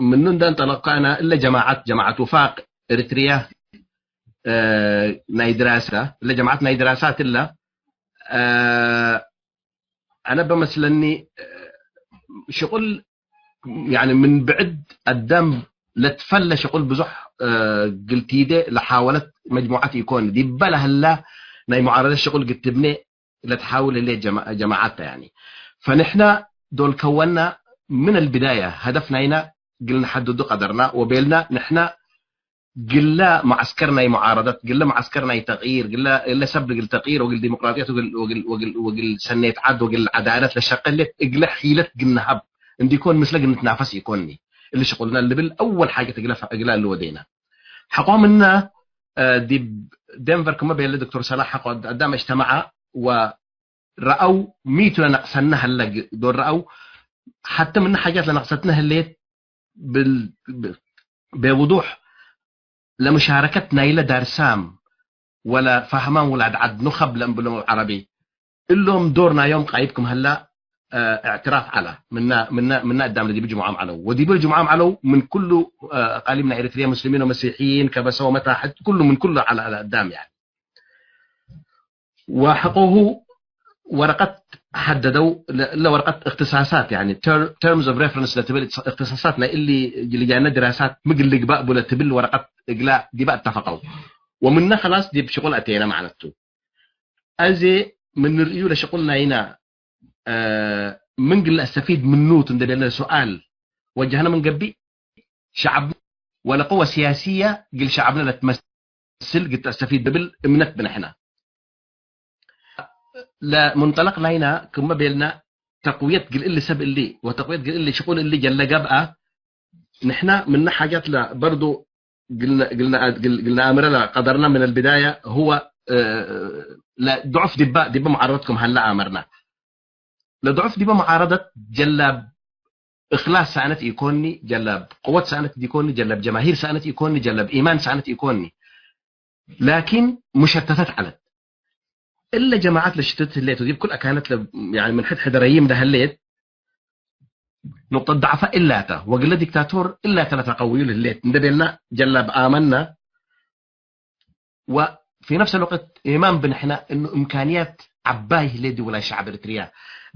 ምኑ እንደ እንጠለቅኩ አነ፣ እለ ጀማዐት፣ ጀማዐት ውፋቅ ኤሪትርየ፣ እ፣ ናይ ድራሳ፣ እለ ጀማዐት ናይ ድራሳት እለ፣ እ፣ አነ በመስለኒ፣ እ፣ ሽቁል ያኒ ምን ብዕድ አዳም ለትፈለ ሽቁል ብዙሕ፣ እ፣ ግልቲዴ ለሓወለት መጅሙዓት ኢኮን። ዲበ ለህላ ናይ ሙዓረደት ሽቁል ግትብኔ ለትሓውል ህሌት ጀማ-፣ ጀማዓት ተ ያኒ። ፈንሕና ዶል ከወና ምን አልብዳየ ሀደፍ ናይና ግል ነሐድዱ ቀደርና ወቤልና ንሕና ግለ መዐስከር ናይ መዓረደት፣ ግለ መዐስከር ናይ ተቅይር፣ ግለ፣ እለ ሰብ እግል ተቅይር ወእግል ዲሞቅራጥየት ወእግል፣ ወእግል፣ ወእግል፣ ወእግል ሰኔት ዐድ ወእግል ዐዳለት ለሸቄ ህሌት እግለ ሒለት ግል ነሀብ እንዲኮን ምስለ ግል ንትናፈስ ኢኮኒ። እሊ ሽቁልና ልብል አወል ሓጀት እግለ ፈ-፣ እግለ እሊ ወዴና። ሐቆ ምነ፣ እ፣ ዲብ ዴንቨር ክመ ቤለ ዶክተር ሰላሕ ሐቆ አዳም እጅተመዐ ወረአው ሚቱ ለነቅሰነ ሀለ ግ-፣ ዶል ረአው ሐተ ምነ ሓጃት ለነቅሰትነ ህሌት ብል-፣ ብ-፣ ቤውዱሕ ለመሻረከት ናይለ ዳርሳም ወለ ፋህማም ውላድ ዐድ ኑኸብ ለእንብሎም ዐረቢ፣ እሎም ዶር ናዮም ቃይብ ክም ሀላ፣ እ፣ እዕትራፍ ዐለ። ምና፣ ምና፣ ምና እዳም ለዲብ ጅምዓም ዐለው። ወዲብ ጅምዓም ዐለው ምን ኩሉ፣ እ፣ አቃሊም ናይ ኤሪትርያ ሙስሊሚን ወመሲሕይን፣ ከበሰ ወመታሕት፣ ኩሉ ምን ኩሉ ዐለ፣ ዐለ እዳም ያኒ። ወሐቆሁ ወረቀት ሐደደው፣ ለ-፣ ለወረቀት እክትሳሳት፣ ያኒ ተር-፣ terms of reference ለትብል እክትሳሳት ናይ እሊ ልጃነ ድራሳት ምግል ልግባእ ቡ ለትብል ወረቀት እግላ ዲበ አተፈቀው። ወምነ ከላስ ዲብ ሽቁል አቴነ ማለት ቱ። አዜ ምን ንርእዩ ለሽቁል ናይና፣ እ፣ ምን ግል አስተፊድ ምኑ ቱ እንደ ቤለ ሱኣል ወጀህነ ምን ገብእ፣ ሸዐብ ወለ ቅወ ሲያስየ ግል ሸዐብነ ለትመስል ግድ ተስተፊድ ብብል እምነት ብነ ሕነ። ለሙንጠለቅ ናይና ክመ ቤልና ተቅውየት ግል እሊ ሰብ እሊ ወተቅውየት ግል እሊ ሽቁል እሊ ጀለ ገብአ፣ ንሕና ምነ ሓጃት ለበርዱ ግልነ፣ ግልነ፣ ግል-፣ ግልነ አምረ ለቀደርና ምን አልብዳየ ህወ፣ እ፣ ለድዑፍ ዲበ፣ ዲበ ሙዓረደት ክም ሀለ አመርና። ለድዑፍ ዲበ ሙዓረደት ጀላብ እክላስ ሰአነት ኢኮኒ፣ ጀላብ ቅወት ሰአነት ኢኮኒ፣ ጀላብ ጀማሂር ሰአነት ኢኮኒ፣ ጀላብ ኢማን ሰአነት ኢኮኒ። ላኪን ሙሸተተት ዐለት። እለ ጀማዐት ለሽትት ህሌት ወዲብ ኩል አካነት ለ-፣ ያኒ ምን ሕድ ሕደረይም ለህሌት ኑቅጠት ደዕፈ እላተ ወግለ ዲክታቶር እላተ ለተቀውዩ ለህሌት እንደ ቤልና ጀላብ አመና። ወፊ ነፍስ አልወቅት ኢማን ብንሕና እኑ እምካንያት ዐባይ ህሌት ዲብ ውላይ ሸዕብ ኤሪትርያ።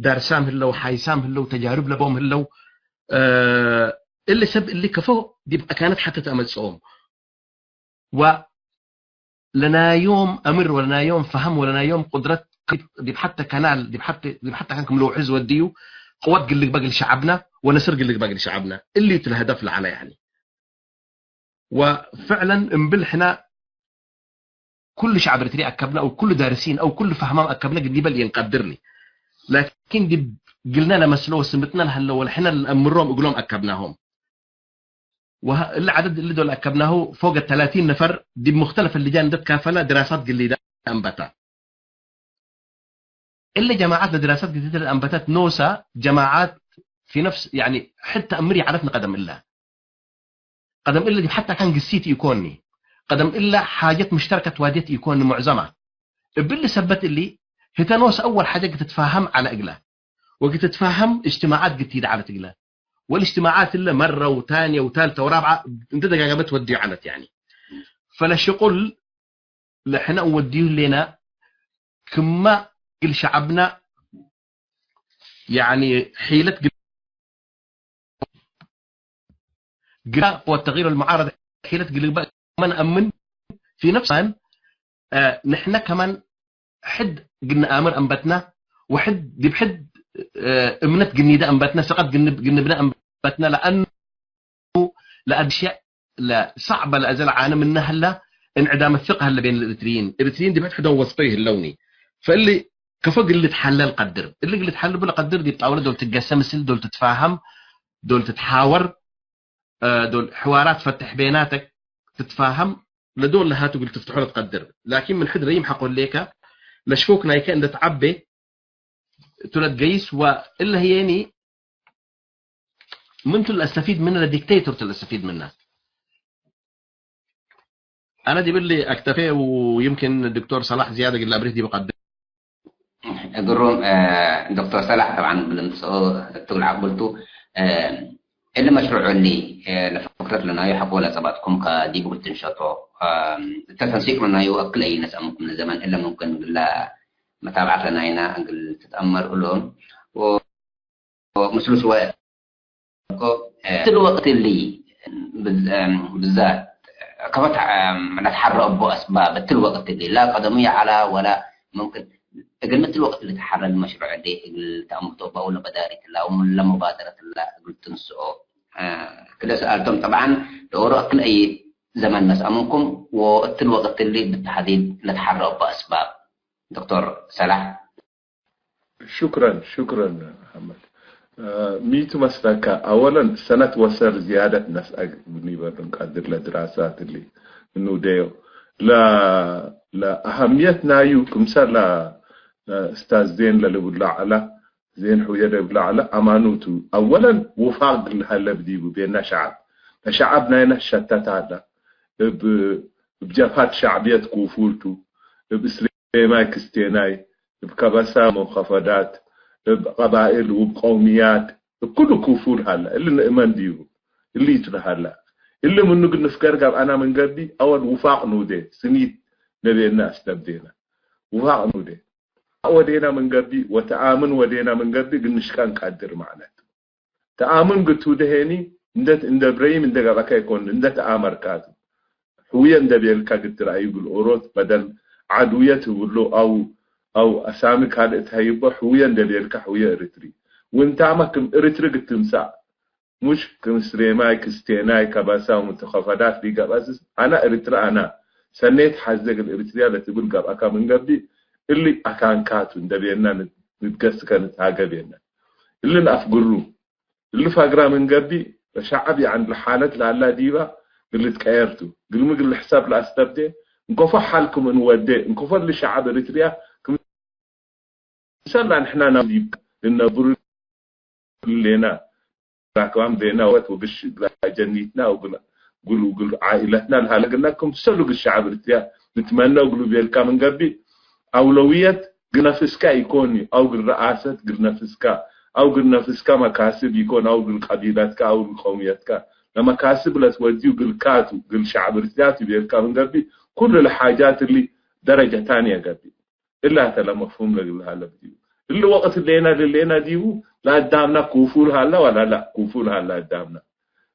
ዳርሳም ህለው፣ ሓይሳም ህለው፣ ተጃርብ ለቦም ህለው፣ እ፣ እሊ ሰብ እሊ ከፎ ዲብ አካነት ሐተ ተአመጽኦም። ወለናዮም አምር ወለናዮም ፈሀም ወለናዮም ቁድረት ዲብ ሐተ ከናል ዲብ ሐተ፣ ዲብ ሐተ ከን ክም ልውሕዝ ወድዩ ቅወት ግል ልግበእ እግል ሸዐብነ ወነስር ግል ልግበእ እግል ሸዐብነ። እሊ ቱ ለሀደፍ ለዐለ ያኒ። ወፍዕለን እምብል ሕነ ኩሉ ሸዐብ ኤሪትሪ አከብነ አው ኩሉ ዳርሲን አው ኩሉ ፈህማም አከብነ ግዲበ ለኢንቀድርኒ። ላኪን ዲብ ግልነ ለመስሎ ወስምጥነ ለሀለ ወለሕነ ለነአምሮም እግሎም አከብናሆም። ወሀ-፣ እሊ ዐደድ እሊ ዶል አከብናሁ ፎገ ተላቲን ነፈር ዲብ ሙክተለፍ ልጃን እንደ ትካፈለ ድራሳት ግሊደ አንበታ። እሊ ጀማዐት ለድራሳት ግሊደ አንበተት ኖሰ ጀማዐት ፊ ነፍስ፣ ያኒ፣ ሕድ ተአምር ይዐለት ንቀደም እለ። ቀደም እለ ዲብ ሐተ አካን ግሲት ኢኮኒ። ቀደም እለ ሓጀት ሙሽተረከት ዋድየት ኢኮኒ ሙዕዘማ። እብሊ ሰበት እሊ ህተ ኖሰ አወል ሓጀ ግትትፋሀም ዐለ እግለ። ወግትትፋሀም እጅትማዓት ግቲድ ዐለት እግለ። ወልእጅትማዓት እለ መረ ወታንየ ወታልተ ወራብዐ እንተ ደጋገበት ወድዩ ዐለት፣ ያኒ። ፈለሽቁል ለሕነ እንወድዩ ህሌነ ክመ እግል ሸዐብነ፣ ያኒ፣ ሒለት ግ-፣ ግዳ ወተግይር አልሙዓረድ ሒለት ግልግባእ መን አምን ፊ ነፍስ አን፣ አ፣ ንሕነ ከማን ሕድ ግንአምር አንበትነ፣ ወሕድ ዲብ ሕድ፣ እ፣ እምነት ግኒደ አንበትነ፣ ሰቀት ግንብ-፣ ግንብነ አንበትነ፣ ለአኑ ለአድሸዕ ለሰዕበ ለአዘ ለዓነ ምነ ሀለ፣ እንዕዳም ፍቅህ ሀለ ቤን ለኤሪትርይን። ኤሪትርይን ዲብ ሕድ ሕደው ወስጦ ይህለውኒ። ፈእሊ ከፎ እግል ልትሐለል ቀድር። እሊ እግል ልትሐለል ቡ ለቀድር ዲብ ጣውለ ዶል ትገሰ ምስል ዶል ትትፋሀም፣ ዶል ትትሓወር፣ እ፣ ዶል ሕዋራት ፈትሕ ቤናተክ ትትፋሀም፣ ለዶል ለሃቱ እግል ትፍትሖ ለትቀድር። ላኪን ምን ሕድ ረይም ሐቆ ህሌከ፣ ለሽኮክ ናይከ እንደ ተዐቤ ቱ ለትገይስ ወእለ ህዬኒ ምን ቱ ለአስተፊድ ምነ፣ ለዲክቴቶር ቱ ለአስተፊድ ምነ። አነ ዲብሊ አክተፌ ወይምኪን ዶክተር ሰላሕ ዝያደ እግል አብሪህ ዲብ ቀብል። ግሩም፣ እ፣ ዶክተር ሰላሕ ጠብዓን እግል እምጽኦ እቱ እግል ዐቅብልቱ፣ እ፣ እሊ መሽሩዕ እሊ፣ እ፣ ለፍክረት ለናዩ ሐቆ ለጸባጥኩም ከዲቡ እግል ትንሸጦ፣ እ፣ እተ ተንሲቅ ለናዩ አክል አይ ነስአምኩም ለዘመን እለ ሙምክን እግለ መታብዐት ለናይና እግል ትትአመር እሎም ወ-፣ ወምስሉ ሽወ እኮ፣ እ፣ እትል ወቅት እሊ ብዝ-፣ እም፣ ብዛት ከፈት፣ እም፣ ለትሐረ እቡ አስባብ እትል ወቅት እሊ ላ ቀደሙ የዐላ ወላ ሙምክን እግል ምትል ወቅት ልትሐረል መሽሩዕ እሊ እግል ተአምርቶ በአው ለበዳሪት ላ ወምን ለሙባደረት ላ እግል ትንስኦ፣ እ፣ ክለ ሰአልቶም ጠብዓን ደኦሮ እክል አይ ዘመን ነስአ ምንኩም ወእትል ወቅት እሊ ብተሐዲድ ለትሐረ እቡ አስባብ ዶክተር ሰላሕ። ሹክረን፣ ሹክረን መሐመድ። እ፣ ሚቱ መስለከ፣ አወለን ሰነት ወሰር ዝያደት ነስአግ ኒበል እንቀድር ለድራሳት እሊ እንውደዮ። ለ-፣ ለአሀምየት ናዩ ክምሰል ለ-፣ ለ-፣ እስታዝ ዜን ለልብሎ ዐለ፣ ዜን ሕውየ ለልብሎ ዐለ፣ አማኑቱ። አወለን ውፋቅ ለሀለ ብዲቡ ቤና ሸዐብ፣ ለሸዐብ ናይነ ሸተት ሀለ። እብ፣ እብ ጀብሀት ሸዕብየት ክፉልቱ፣ እብ እስሌ ሌማይ ክስቴናይ፣ እብ ከበሳ ወመንኸፈዳት፣ እብ ቀባእል ወእብ ቀውምያት፣ እብ ኩሉ ክፉል ሀለ። እሊ ንእመን ዲቡ፣ እሊ ቱ ለሀለ። እሊ ምኑ እግል ንፍገር ገብአና ምን ገብእ፣ አወል ውፋቅ ንውዴ፣ ስኒት ነቤና አስተብዴና። ውፋቅ ንውዴ። ወዴና ምን ገብእ ወተአምን ወዴና ምን ገብእ እግል ንሽቀ እንቀድር ማለት። ተአምን ግቱ ደሄኒ እንደ፣ እንደ ብረሂም እንደ ገብአከ ኢኮን፣ እንደ ተአመርካቱ። ሕውየ እንደ ቤልካ ግትር አዩ እግል ኦሮት በደል ዓድውየት ህብሎ አው፣ አው አሳሚ ካልእ ተሀይቦ ሕውየ እንደ ቤልካ ሕውየ እርትሪ። ወእንታመ ክም እርትሪ ግትምሳእ ሙሽ ክም ስሬማይ፣ ክስቴናይ፣ ከበሳ ወምትኸፈዳት ሊገብአስስ፣ አና እርትረ አና፣ ሰኔት ሐዜ እግል እርትርያ ለትብል ገብአካ ምን ገብእ፣ እሊ አካንካቱ እንደ ቤና ንትገስከ ንትሃገ ቤና። እሊ ነአፍግሩ። እሊ ፈግራ ምን ገብእ፣ ለሸዐብ የዐን ለሓለት ለሀላ ዲባ እግል ልትቀየር ቱ። እግልሚ እግል ልሕሰብ ለአስተብዴ፣ እንኮፎ ሐል ክም እንወዴ፣ እንኮፎ እሊ ሸዐብ እርትርያ ክም ምሰል ለንሕና ናም ዲብ ልነብሩ ሌና፣ ራክባም ቤና ወት ወግሽ እግል አጀኒትና ወእግል፣ እግል፣ እግል ዓኢለትና ለሀለ እግልና ክምሰሉ እግል ሸዐብ እርትርያ ንትመነው እግሉ ቤልካ ምን ገብእ፣ አውለውየት እግል ነፍስካ ኢኮን፣ አው እግል ረአሰት እግል ነፍስካ፣ አው እግል ነፍስካ መካስብ ኢኮን፣ አው እግል ቀቢለትካ፣ አው እግል ቀውምየትካ ለመካስብ ለትወድዩ እግልካቱ፣ እግል ሸዐብ እርትርያቱ ቤልካ ምን ገብእ፣ ኩሉ ለሓጃት እሊ ደረጀ ታንየ ገብእ። እላ ተ ለመፍሁም ለእግል ለሀለ ብዲቡ። እሊ ወቅት ሌና ልሌና ዲቡ ለአዳምና ክፉል ሀላ ወላ ላ? ክፉል ሀላ አዳምና።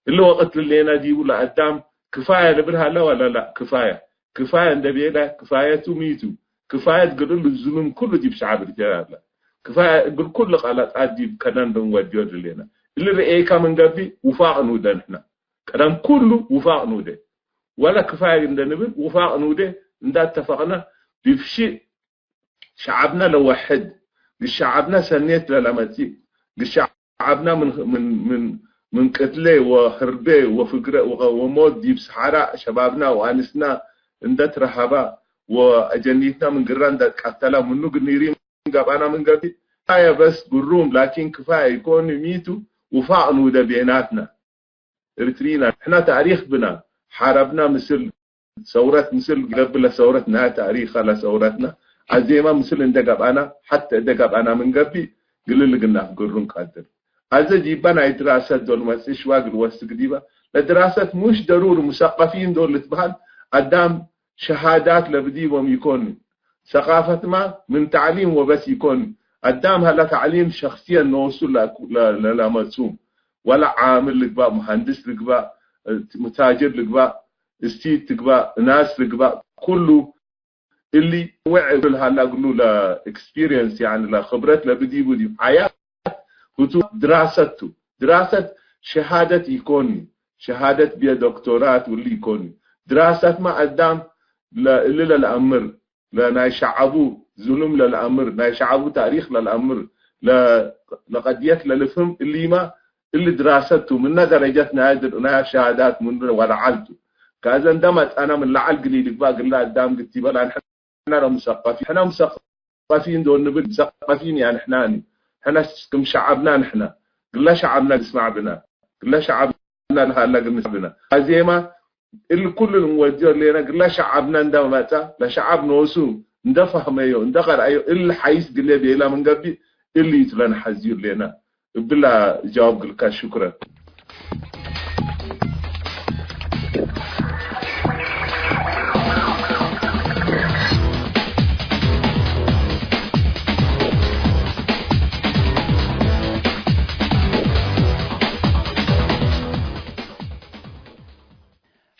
እሊ ወቅት ልሌና ዲቡ ለአዳም ክፋየ ልብል ሀላ ወላ ላ? ክፋየ። ክፋየ እንደ ቤለ፣ ክፋየቱ ሚቱ። ክፋየት እግል እሉ ዝሉም ኩሉ ዲብ ሸዐብ እርትርያ ሀላ። ክፋየ እግል ኩሉ ቀለጣት ዲብ ከደን ልንወድዮ ልሌና። እሊ ርኤካ ምን ገብእ ውፋቅ ንውደ ንሕና። ቀደም ኩሉ ውፋቅ ንውደ። ወለ ክፋየ እንደ ንብል ውፋቅ ንውደ እንዳ እተፈቅነ ዲብ ሺእ ሸዐብነ ለወሕድ፣ እግል ሸዐብነ ሰኔት ለለመጽእ፣ እግል ሸዐብነ ምን፣ ምን፣ ምን፣ ምን ቅትሌ ወህርቤ ወፍግረ ወቀ-፣ ወሞት ዲብ ሰሐራ ሸባብና ወአንስና እንደ ትረሀባ ወአጀኒትና ምን ግራ እንደ ትቀተላ ምኑ እግል ኒሪም ገብአና ምን ገብእ፣ ክፋየ በስ ግሩም፣ ላኪን ክፋየ ኢኮን ሚቱ ውፋቅ ንውደ ቤናትና። እርትሪና፣ ንሕና ታሪክ ብና፣ ሐረብና ምስል ሰውረት፣ ምስል ገብእ ለሰውረት፣ ናይ ታሪክ ለሰውረትና፣ አዜመ ምስል እንደ ገብአና፣ ሐተ እደ ገብአና ምን ገብእ፣ ግልል እግል ናፍግሩ እንቀድር። አዜ ዲበ ናይ ድራሰት ዶል መጽእ ሽዋ እግል ወስክ ዲበ፣ ለድራሰት ሙሽ ደሩር ሙሰቀፊን ዶል ልትበሀል፣ አዳም ሸሃዳት ለብዲቦም ኢኮን። ሰቃፈትማ ምን ተዕሊም ወበስ ኢኮን። አዳም ሀላ ተዕሊም ሸክስየን ኖሱ ለ-፣ ለ-፣ ለለመጹ። ወለ ዓምል ልግባእ፣ መሃንድስ ልግባእ፣ ሙታጅር ልግባእ፣ እስቲት ትግባእ፣ እናስ ልግባእ፣ ኩሉ እሊ ወዕ እግል ሀላ እግሉ ለኤክስፒሪየንስ፣ ያኒ ለክብረት ለብዲቡ ዲብ ሐያት ህቱ ድራሰት ቱ። ድራሰት ሸሃደት ኢኮኒ፣ ሸሃደት ብየ ዶክቶራት ወሊ ኢኮኒ። ድራሰትመ አዳም ለእሊ ለለአምር፣ ለናይ ሸዐቡ ዝሉም ለለአምር፣ ናይ ሸዐቡ ታሪክ ለለአምር፣ ለ-፣ ለቀድየት ለልፍህም እሊመ እሊ ድራሰት ቱ። ምነ ደረጀት ናይ ድር-፣ ናይ ሸሃዳት ምኑ ወለዐል ቱ። ከአዘ እንደ መጽአነ ምን ለዐል ግሊ ልግባእ ግለ አዳም ግቲበ ለአንሐ ንሕና ለሙሰቀፊን፣ ሕነ ሙሰቀፊን ዶል ንብል፣ ሙሰቀፊን ያ ንሕናኒ። ሕነ ክም ሸዐብና ንሕነ፣ ግለ ሸዐብና ልስማዕ ብነ፣ ግለ ሸዐብና ለሀለ እግል ንስማዕ ብነ። አዜመ እሊ ኩሉ ልንወድዮ ህሌነ፣ ግለ ሸዐብና እንደ መጸ፣ ለሸዐብ ኖሱ እንደ ፈህመዮ፣ እንደ ቀርአዮ፣ እሊ ሐይስ ግሌ ቤለ ምን ገብእ፣ እሊ ቱ ለነሐዝዩ ህሌነ። እብላ ጃውብ ግልካ። ሹክረን።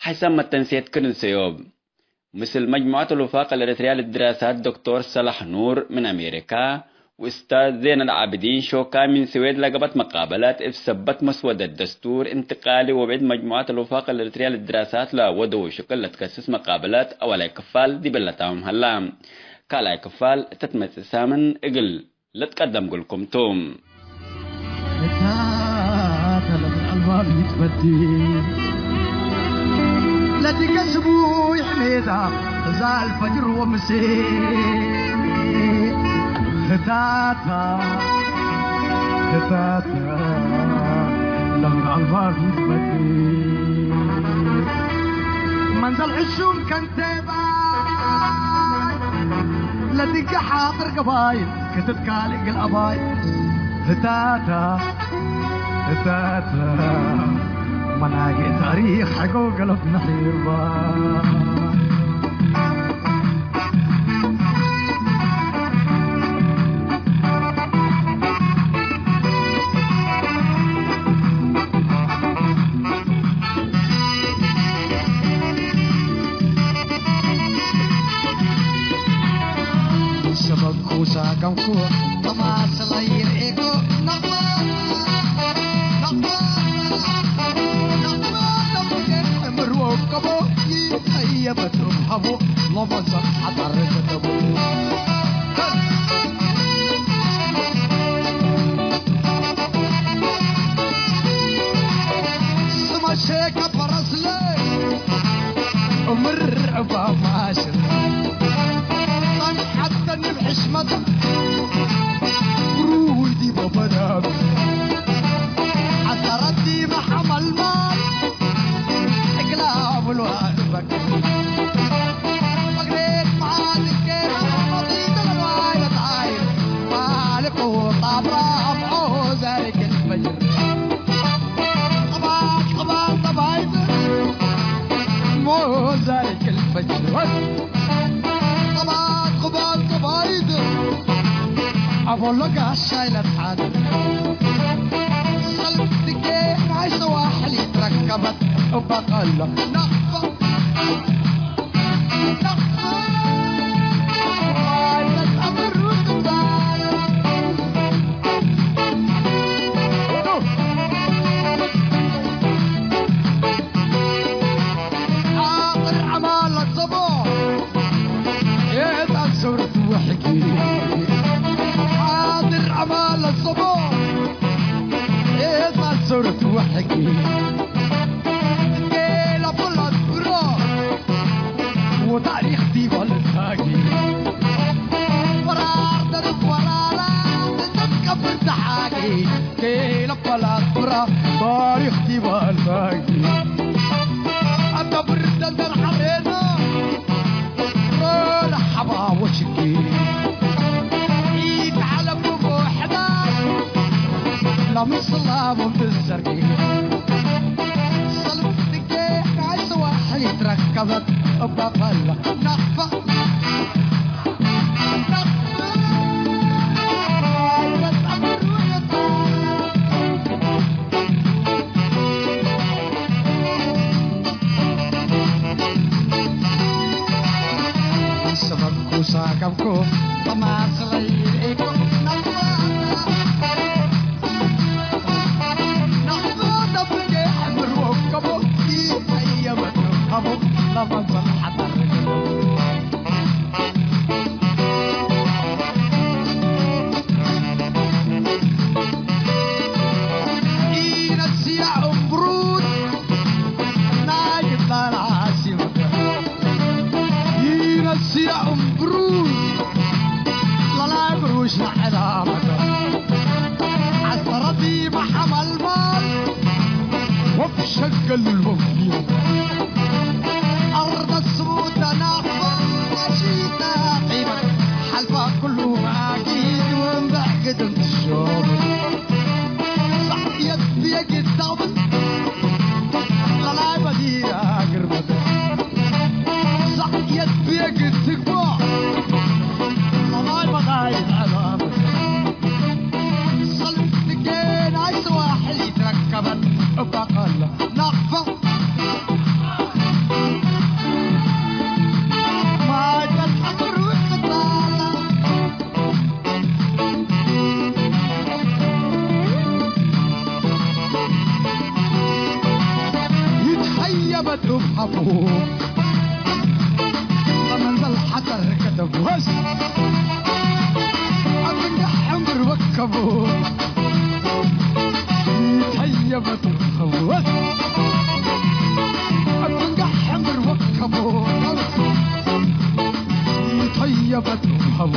ሐይሳም መተንሴት ክርን ሰዮብ። ምስል መጅሙዐት አልውፋቅ አልኤረትርያ ለድራሳት ዶክቶር ሰላሕ ኑር ምን አሜሪካ፣ ወእስታዝ ዜን አልዓብዲን ሾካ ምን ስዌድ ለገብአት መቃበለት፣ እብ ሰበት መስወደት ደስቱር እንትቃሊ ወብዕድ መጅሙዐት አልውፋቅ አልኤረትርያ ለድራሳት ለወደው ሽቅል ለትከስስ መቃበለት አወላይ ክፋል ዲብለ ታምም ሀላ። ካልኣይ ክፋል እተ ትመጽእ ሳምን እግል ልትቀደም እግልኩም ቱ። እታ ተለፍ አልባብ ይትበዲ ለትከስቡ ይሕሜዳ እዛ አልፈጅር ወምሴ ህታታ ህታታ ለምን አልባብ ይትበዲ መንዘል ሕሹም ከንቴባ ለትንኪ ሓጥር ገባይ ክትትካል እግል አባይ ህታታ ህታታ መናጌ ታሪክ ሐጎ ገለብ ነሒርባ። ሙሳ ከምኩ ተማስለ ይርኤኮ ነቅሎ፣ ነቅሎ፣ ነቅሎ፣ ነቅሎ፣ እምር ወቀቦ ይጠየበቱ ሀቡ ለመንሰብ ሐጣር ከተቡ። ስመ ሼከ ፈረስለ እምር እባ ማሽር ጸንሐተኒ ብሕሽመት ብሩይ ዲበ በዳም ሐሰረት ዲመ ሐመልማል እግላ ብሎ አልበክ። መግሬት መዓዝኬ መጢት ለልዋይ በጣይ ማልቁ ጣብራ አምዖ ዘርግ ልፈጅር። ቅባል ቅባል ጠባይት ሞዛይክ ልፈጅር። ቅባል ቅባል ጠባይት አቦሎ ጋሻይ ለትሓት ሰልፍትኬ ናይ ሰዋሕል ይትረከበት እበቀሎ ናቅፋ ወታሪክ ዲበ ልታጊ ወራር ደርብ ወራራ ትትቀብር ተሓጊ ቴለበላ ቱራ ታሪክ ዲበ ልታጊ አታ ብር ደንደር ሐሬና ሮር ሐባ ወሽጊ ኢተዓለሙ ቦሕዳት ለምስላሙ ብዘርጊ ሰልፍ ጽጌ ናይ ሰዋሕል ይትረከበት እባ ፈላ ናቅፋ። ሰበብኩ ሳቀብኩ ተማስለይ ኢኮ ኢነስያ እምብሩድ ናይ ግብላና ሲመ ኢነስያ እምብሩድ ለላይ ብሩሽ ነዐላመ ዐሰረቲ መሐመልማል ወብሸገል ልቦም አርደ ስቡተ ናቅፋ ሺታ ቂመት ሐልፋ ኩሉ ማኪድ ወንበዕ ግድም ትሾም ሳዕየት ብየግድ ዳብል ለላይ በዲራ ግርመት ሳዕየት ብየግድ ትግቦ ለላይ በዳይ ዐላመት ሰልፍ ትጌ ናይ ሰዋሕል ይትረከበት እባ ቀለ ናቅፋ ይትሀየበ ዱብ ሀቡ ለመንዘል ሐጠር ከተብወስ አብንገ ሕምር ወከቡ ይትሀየበ ዱብ ሀቡ አብንገ ሕምር ወከቡ ይትሀየበ ዱብ ሀቡ።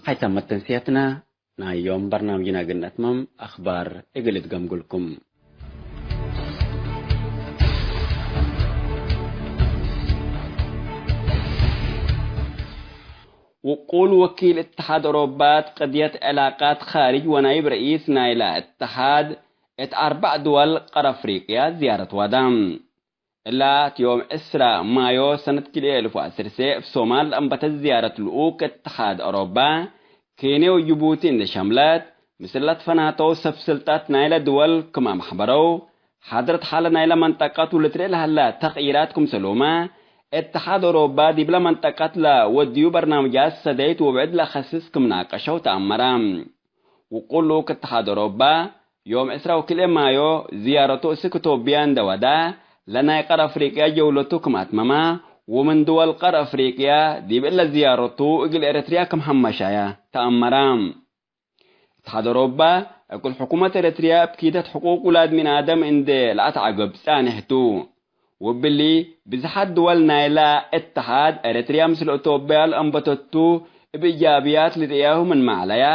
ሀይታም መተንስያትና ናይ ዮም በርናምጅና እግል ነትመም፣ አኽባር እግል እትገምግልኩም። ውቁል ወኪል እትሓድ ኦሮባ እት ቅድየት ዕላቃት ካርጅ ወናይብ ረኢስ ናይላ እትሓድ እት አርበዕ ድወል ቀር አፍሪቅያ ዝያረት ዋዳ። እላ እት ዮም ዕስራ ማዮ ሰነት ክልኤ እልፍ ወዐስር ሴዕ እብ ሶማል ለአንበተት ዝያረት ልኡክ እትሓድ አውሮባ፣ ኬንየ ወጅቡቲ እንዴ ሸምለት፣ ምስል ለትፈናተው ሰብ ስልጣት ናይለ ድወል ክም አመሕበረው፣ ሓድረት ሓለ ናይለ መንጠቀት ወልትርኤ ለሀለ ተቅይራት ክምሰልሁመ፣ እትሓድ አውሮባ ዲብለ መንጠቀት ለወድዩ በርናምጃት ሰደይት ወብዕድ ለከስስ ክም ናቀሸው ተአመረ። ውቁል ልኡክ እትሓድ አውሮባ፣ ዮም ዕስራ ወክልኤ ማዮ ዝያረቱ እስክ ቶብያ እንደ ወዳ፣ ለናይ ቀር አፍሪቅያ ጀውለቱ ክም አትመማ፣ ወምን ድወል ቀር አፍሪቅያ ዲብ እለ ዝያረቱ እግል ኤረትርያ ክም ሐመሻያ ተአመራ። እትሓድ አውሮባ፣ እግል ሕኩመት ኤረትርያ እብ ኪደት ሕቁቅ ውላድ ምን አደም እንዴ ለአትዐግብ ጻንሕ ቱ። ወብሊ፣ ብዝሓት ድወል ናይላ እትሓድ ኤረትርያ ምስል ኦቶብያ ለአንበተቱ እብ እጃብያት ልርእያሁ ምንመ ዐለያ፣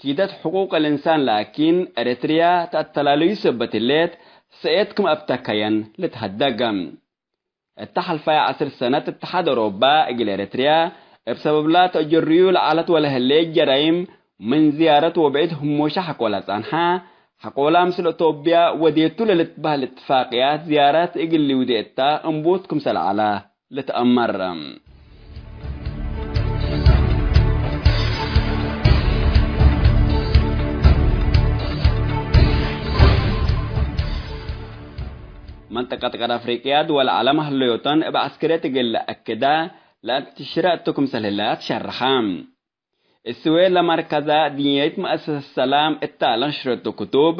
ኪደት ሕቁቅ ልእንሳን ላኪን፣ ኤረትርያ ተአተላለዩ ሰበት ህሌት፣ ሰኤት ክም አብተከየን ልትሀደግ። እተ ሐልፋየ ዐስር ሰነት እትሓድ አውሮባ እግል ኤረትርያ፣ እብ ሰበብላ ተአጀርዩ ለዐለት ወለህሌት ጀራይም፣ ምን ዝያረት ወብዕድ ህሞሻ ሐቆላ ጸንሓ፣ ሐቆላ ምስል አቶብያ ወዴቱ ለልትበህል እትፋቅያት ዝያረት እግል ሊውዴ እተ እንቡት ክምሰል ዐለ። ልትአመር። መንጠቀት ቀር አፍሪቅያ ድወል ዐለም ህለዮተን እብ ዐስክርየት እግል ለአክዳ ለአትሽረ እቱ ክምሰል ህለ አትሸርሐ። እስዌድ ለመርከዛ ድንየት መአሰሰት ሰላም እታ ለንሽረቱ ክቱብ፣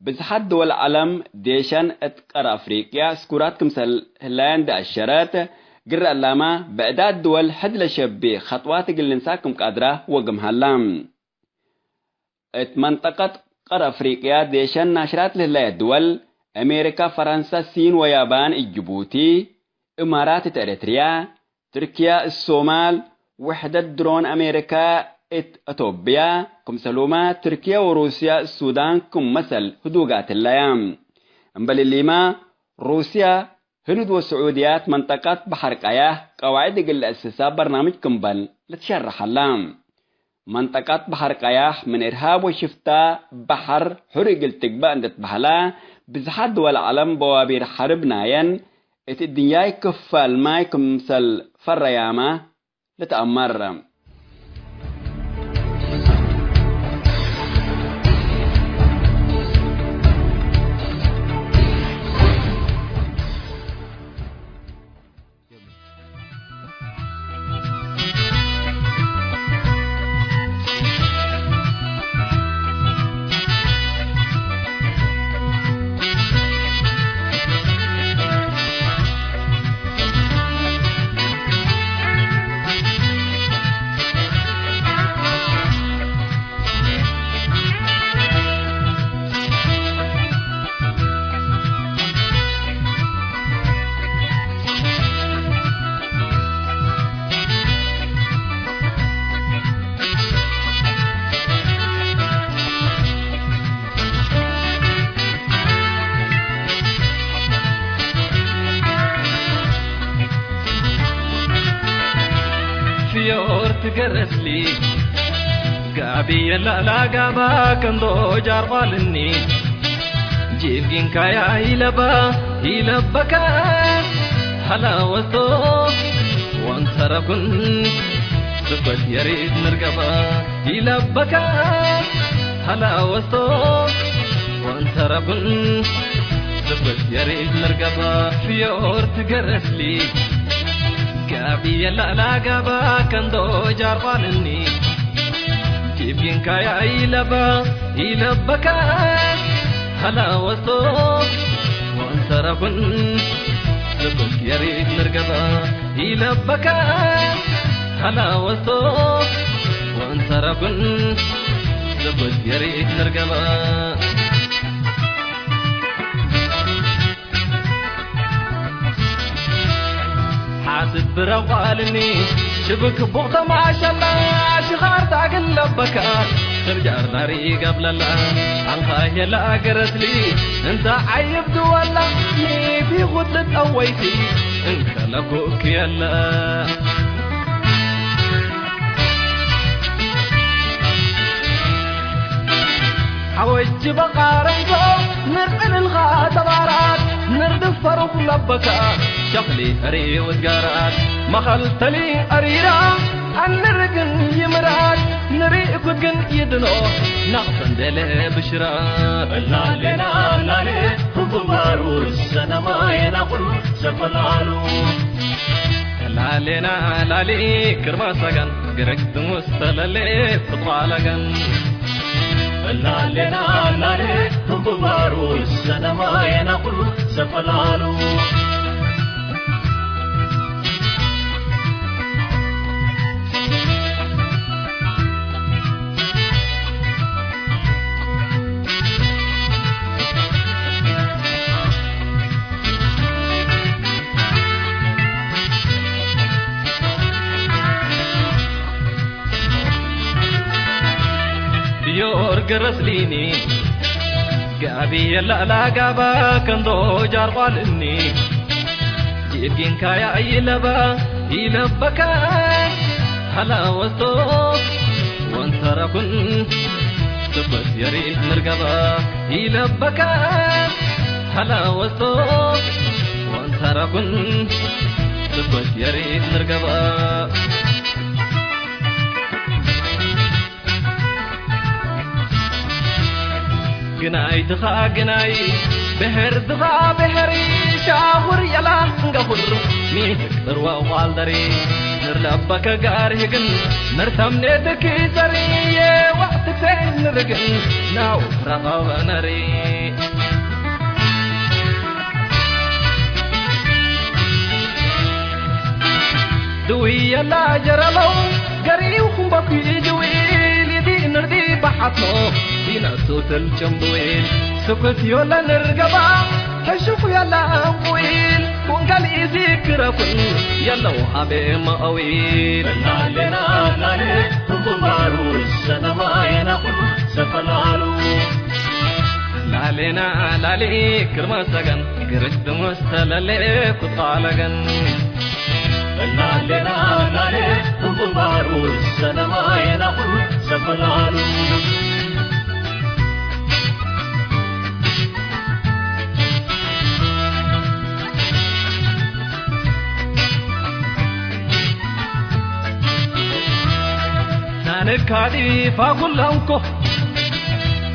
ብዝሓት ድወል ዐለም ዴሸን እት ቀር አፍሪቅያ እስኩራት ክምሰል ህላየ እንዴ አሸረት፣ ግረ እላመ ብዕዳት ድወል ሕድ ለሸቢ ኸጥዋት እግል ልንሳ ክም ቀድራ ወግም ሀላ። እት መንጠቀት ቀር አፍሪቅያ ዴሸን ናሽራት ለህላየ ድወል፣ አሜሪካ፣ ፈረንሳ፣ ሲን ወያባን እት ጅቡቲ፣ እማራት እት ኤረትርያ፣ ትርክያ እት ሶማል፣ ውሕደት ድሮን አሜሪካ እት አቶብያ፣ ክምሰልሁመ ትርክየ ወሩስያ እት ሱዳን ክም መሰል ህዱጋት ህለያ። እምበል እሊመ፣ ሩስያ፣ ህንድ ወስዑድያት መንጠቀት በሐር ቀያሕ ቀዋዕድ እግል ለአስሳ በርናምጅ ክምበል ልትሸረሕ ሀላ። መንጠቀት በሐር ቀያሕ ምን እርሃብ ወሽፍታ በሐር ሕር እግል ትግበእ እንዴ ትበህላ፣ ብዝሓት ድወል ዐለም በዋቢር ሐርብ ናየን እት እድንያይ ክፋል ማይ ክምሰል ፈረያመ ልትአመር። ፍዮር ትገረስሊ ጋብየ ላላ ጋባ ከንዶ ጃርቋልኒ ጂብ ጊንካያ ኢለባ ኢለበካ ሀላወቶ ወንተረኩን ስበት የሪድ ንርገባ ኢለበካ ሀላወቶ ወንተረኩን ስበት የሪድ ንርገባ ፍዮር ትገረስሊ የለአላ ጋባ ከንዶ ጃርቋልኒ፣ ጂብ ጊንካያ ኢለባ ኢለበካ፣ ሀላ ወስቶ ወእንሰረኩን ልኩት የሪት ንርገባ ኢለበካ፣ ሀላ ወስቶ ወእንሰረኩን ልኩት የሪት ንርገባ። ሓስብ ብረቋልኒ ሽብክ ቡቕ ተማሸላ፣ ሽኻር ታግል ለበካ፣ ክርጃር ናሪ ገብለላ፣ አንኻሄ ለአገረትሊ እንተ ዓይብ ድወላ፣ ኒፊ ኹት ልጠወይቲ እንከ ለኩክ የለ። ሐወጅ በቃረንቶ ንርዕንልኻ ተባራት፣ ንርድፍ ፈሩኽ ለበካ ሸኽሊ ሕሪ ውዝጋራት፣ መኸልተሊ አሪራ አንርግን ይምራት፣ ንሪእኩት ግን ይድኖ ናቕፈን ደለ ብሽራት። እላሌና እላሌ ህቡባሩ ሰነማየና ኩሉ ሰፈላሉ። ላሌና ላሊ ክርማ ሰገን፣ ግርግ ድሙስ ተለሌ ፍጥዋ ለገን። ላሌና ላሊ ህቡባሩ ሰነማየና ኩሉ ሰፈላሉ። ዮር ገረስሊኒ ጋቢ የላላ ጋባ ከንዶ ጃርቋልኒ ጂብ ጊንካያ ኢለባ ኢለበካ ሀላ ወስቶ ወንተረኩን ትኩት የሪት ንርገባ ኢለበካ ሀላ ወስቶ ወንተረኩን ትኩት የሪት ንርገባ። ግናይ ድኻ ግናይ፣ ብሕር ድኻ ብሕሪ፣ ሻሁር የላ እንገሁር፣ ሚትክ እርወ ቋልደሪ፣ ንርለበከ ጋር ህግን፣ ምርተምኔትክ ዘሪ፣ የዋዕትክ ንርግን፣ ናው ረኸበ ነሪ። ድውየላ ጀረለው ገሪው ኩምበኩ ጅዊል፣ ይዲ ንርዲ በሐትኖ፣ ይነሱ ትል ጭምብዊል፣ ስኩት ዮለ ንርገባ፣ ሕሹክ ዮለ እምብዊል፣ ኩንከል ኢዚክረኩን፣ የለው ሀቤ መአዊል። ላሌና ላሌ፣ ህቡባሩ ሰነማየና ኩሉ ሰፈላሉ። ላሌና ላሊ ክርመ ሰገን፣ ግርድ ሙስተለሌ ኩጣለገን። ላሌና ላሌ፣ ህቡባሩ ሰነማየና ኩሉ ሰፈላሉ። ናንካዲ ፋጉላንኮ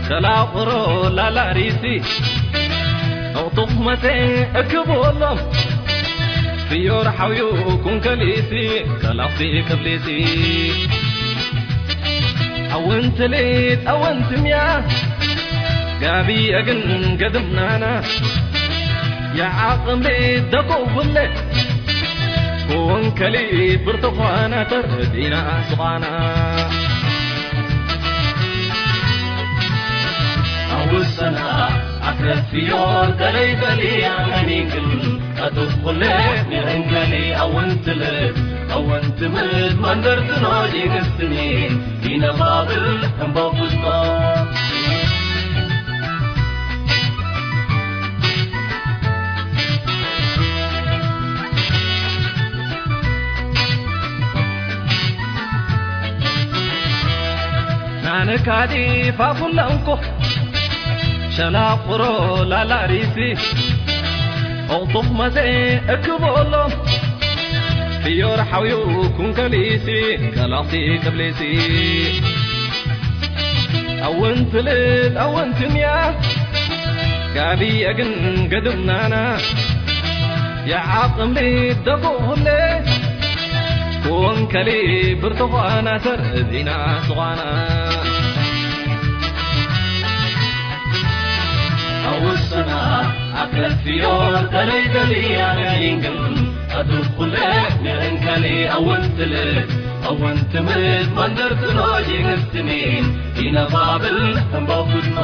ሰላቁሮ ላላሪሲ አውጡኽ መሴ እክቦሎም ፍዮር ሐውዩ ኩንከሊሲ ከላፍቲ ክብሊሲ። አወንት ሌት አወንት ሚያ ጋቢ አግን ገድምናና የዓቅም ሌት ደቆ ጉለ ወንከሊ ብርቱኳና ተርዲና ሱቃና። አውሰና አክረፊዮ ተለይ በሊ አመኒክል አቱኩለ ንእንገሊ አወንትለ አወንትምት መንደርትኖ ዲንስትኒ ዲነ ባብል እምበኩስቶ። ናንካዲ ፋፉለንኮ ሸላቁሮ ላላሪሲ ኦጡፍ መሴ እክቦሎ ፍዮር ሐውዩ ኩንከሊሲ ከላሲ ክብሊሲ። አወንት ልድ አወንት ሚያ ጋቢ አግን ገድምናና የዓቅም ልድ ደጎ ሁሌ ከሊ ብርቱኳና ተርዚና ሱቃና። አውሰና አክለት ፍዮር ተለይ ደልያነ ኢንግል አድኩለ ንእንከሊ አወንትለ አወንትምት መንደርትኖ ይግስትኒን ኢነባብል እምበኩድኖ።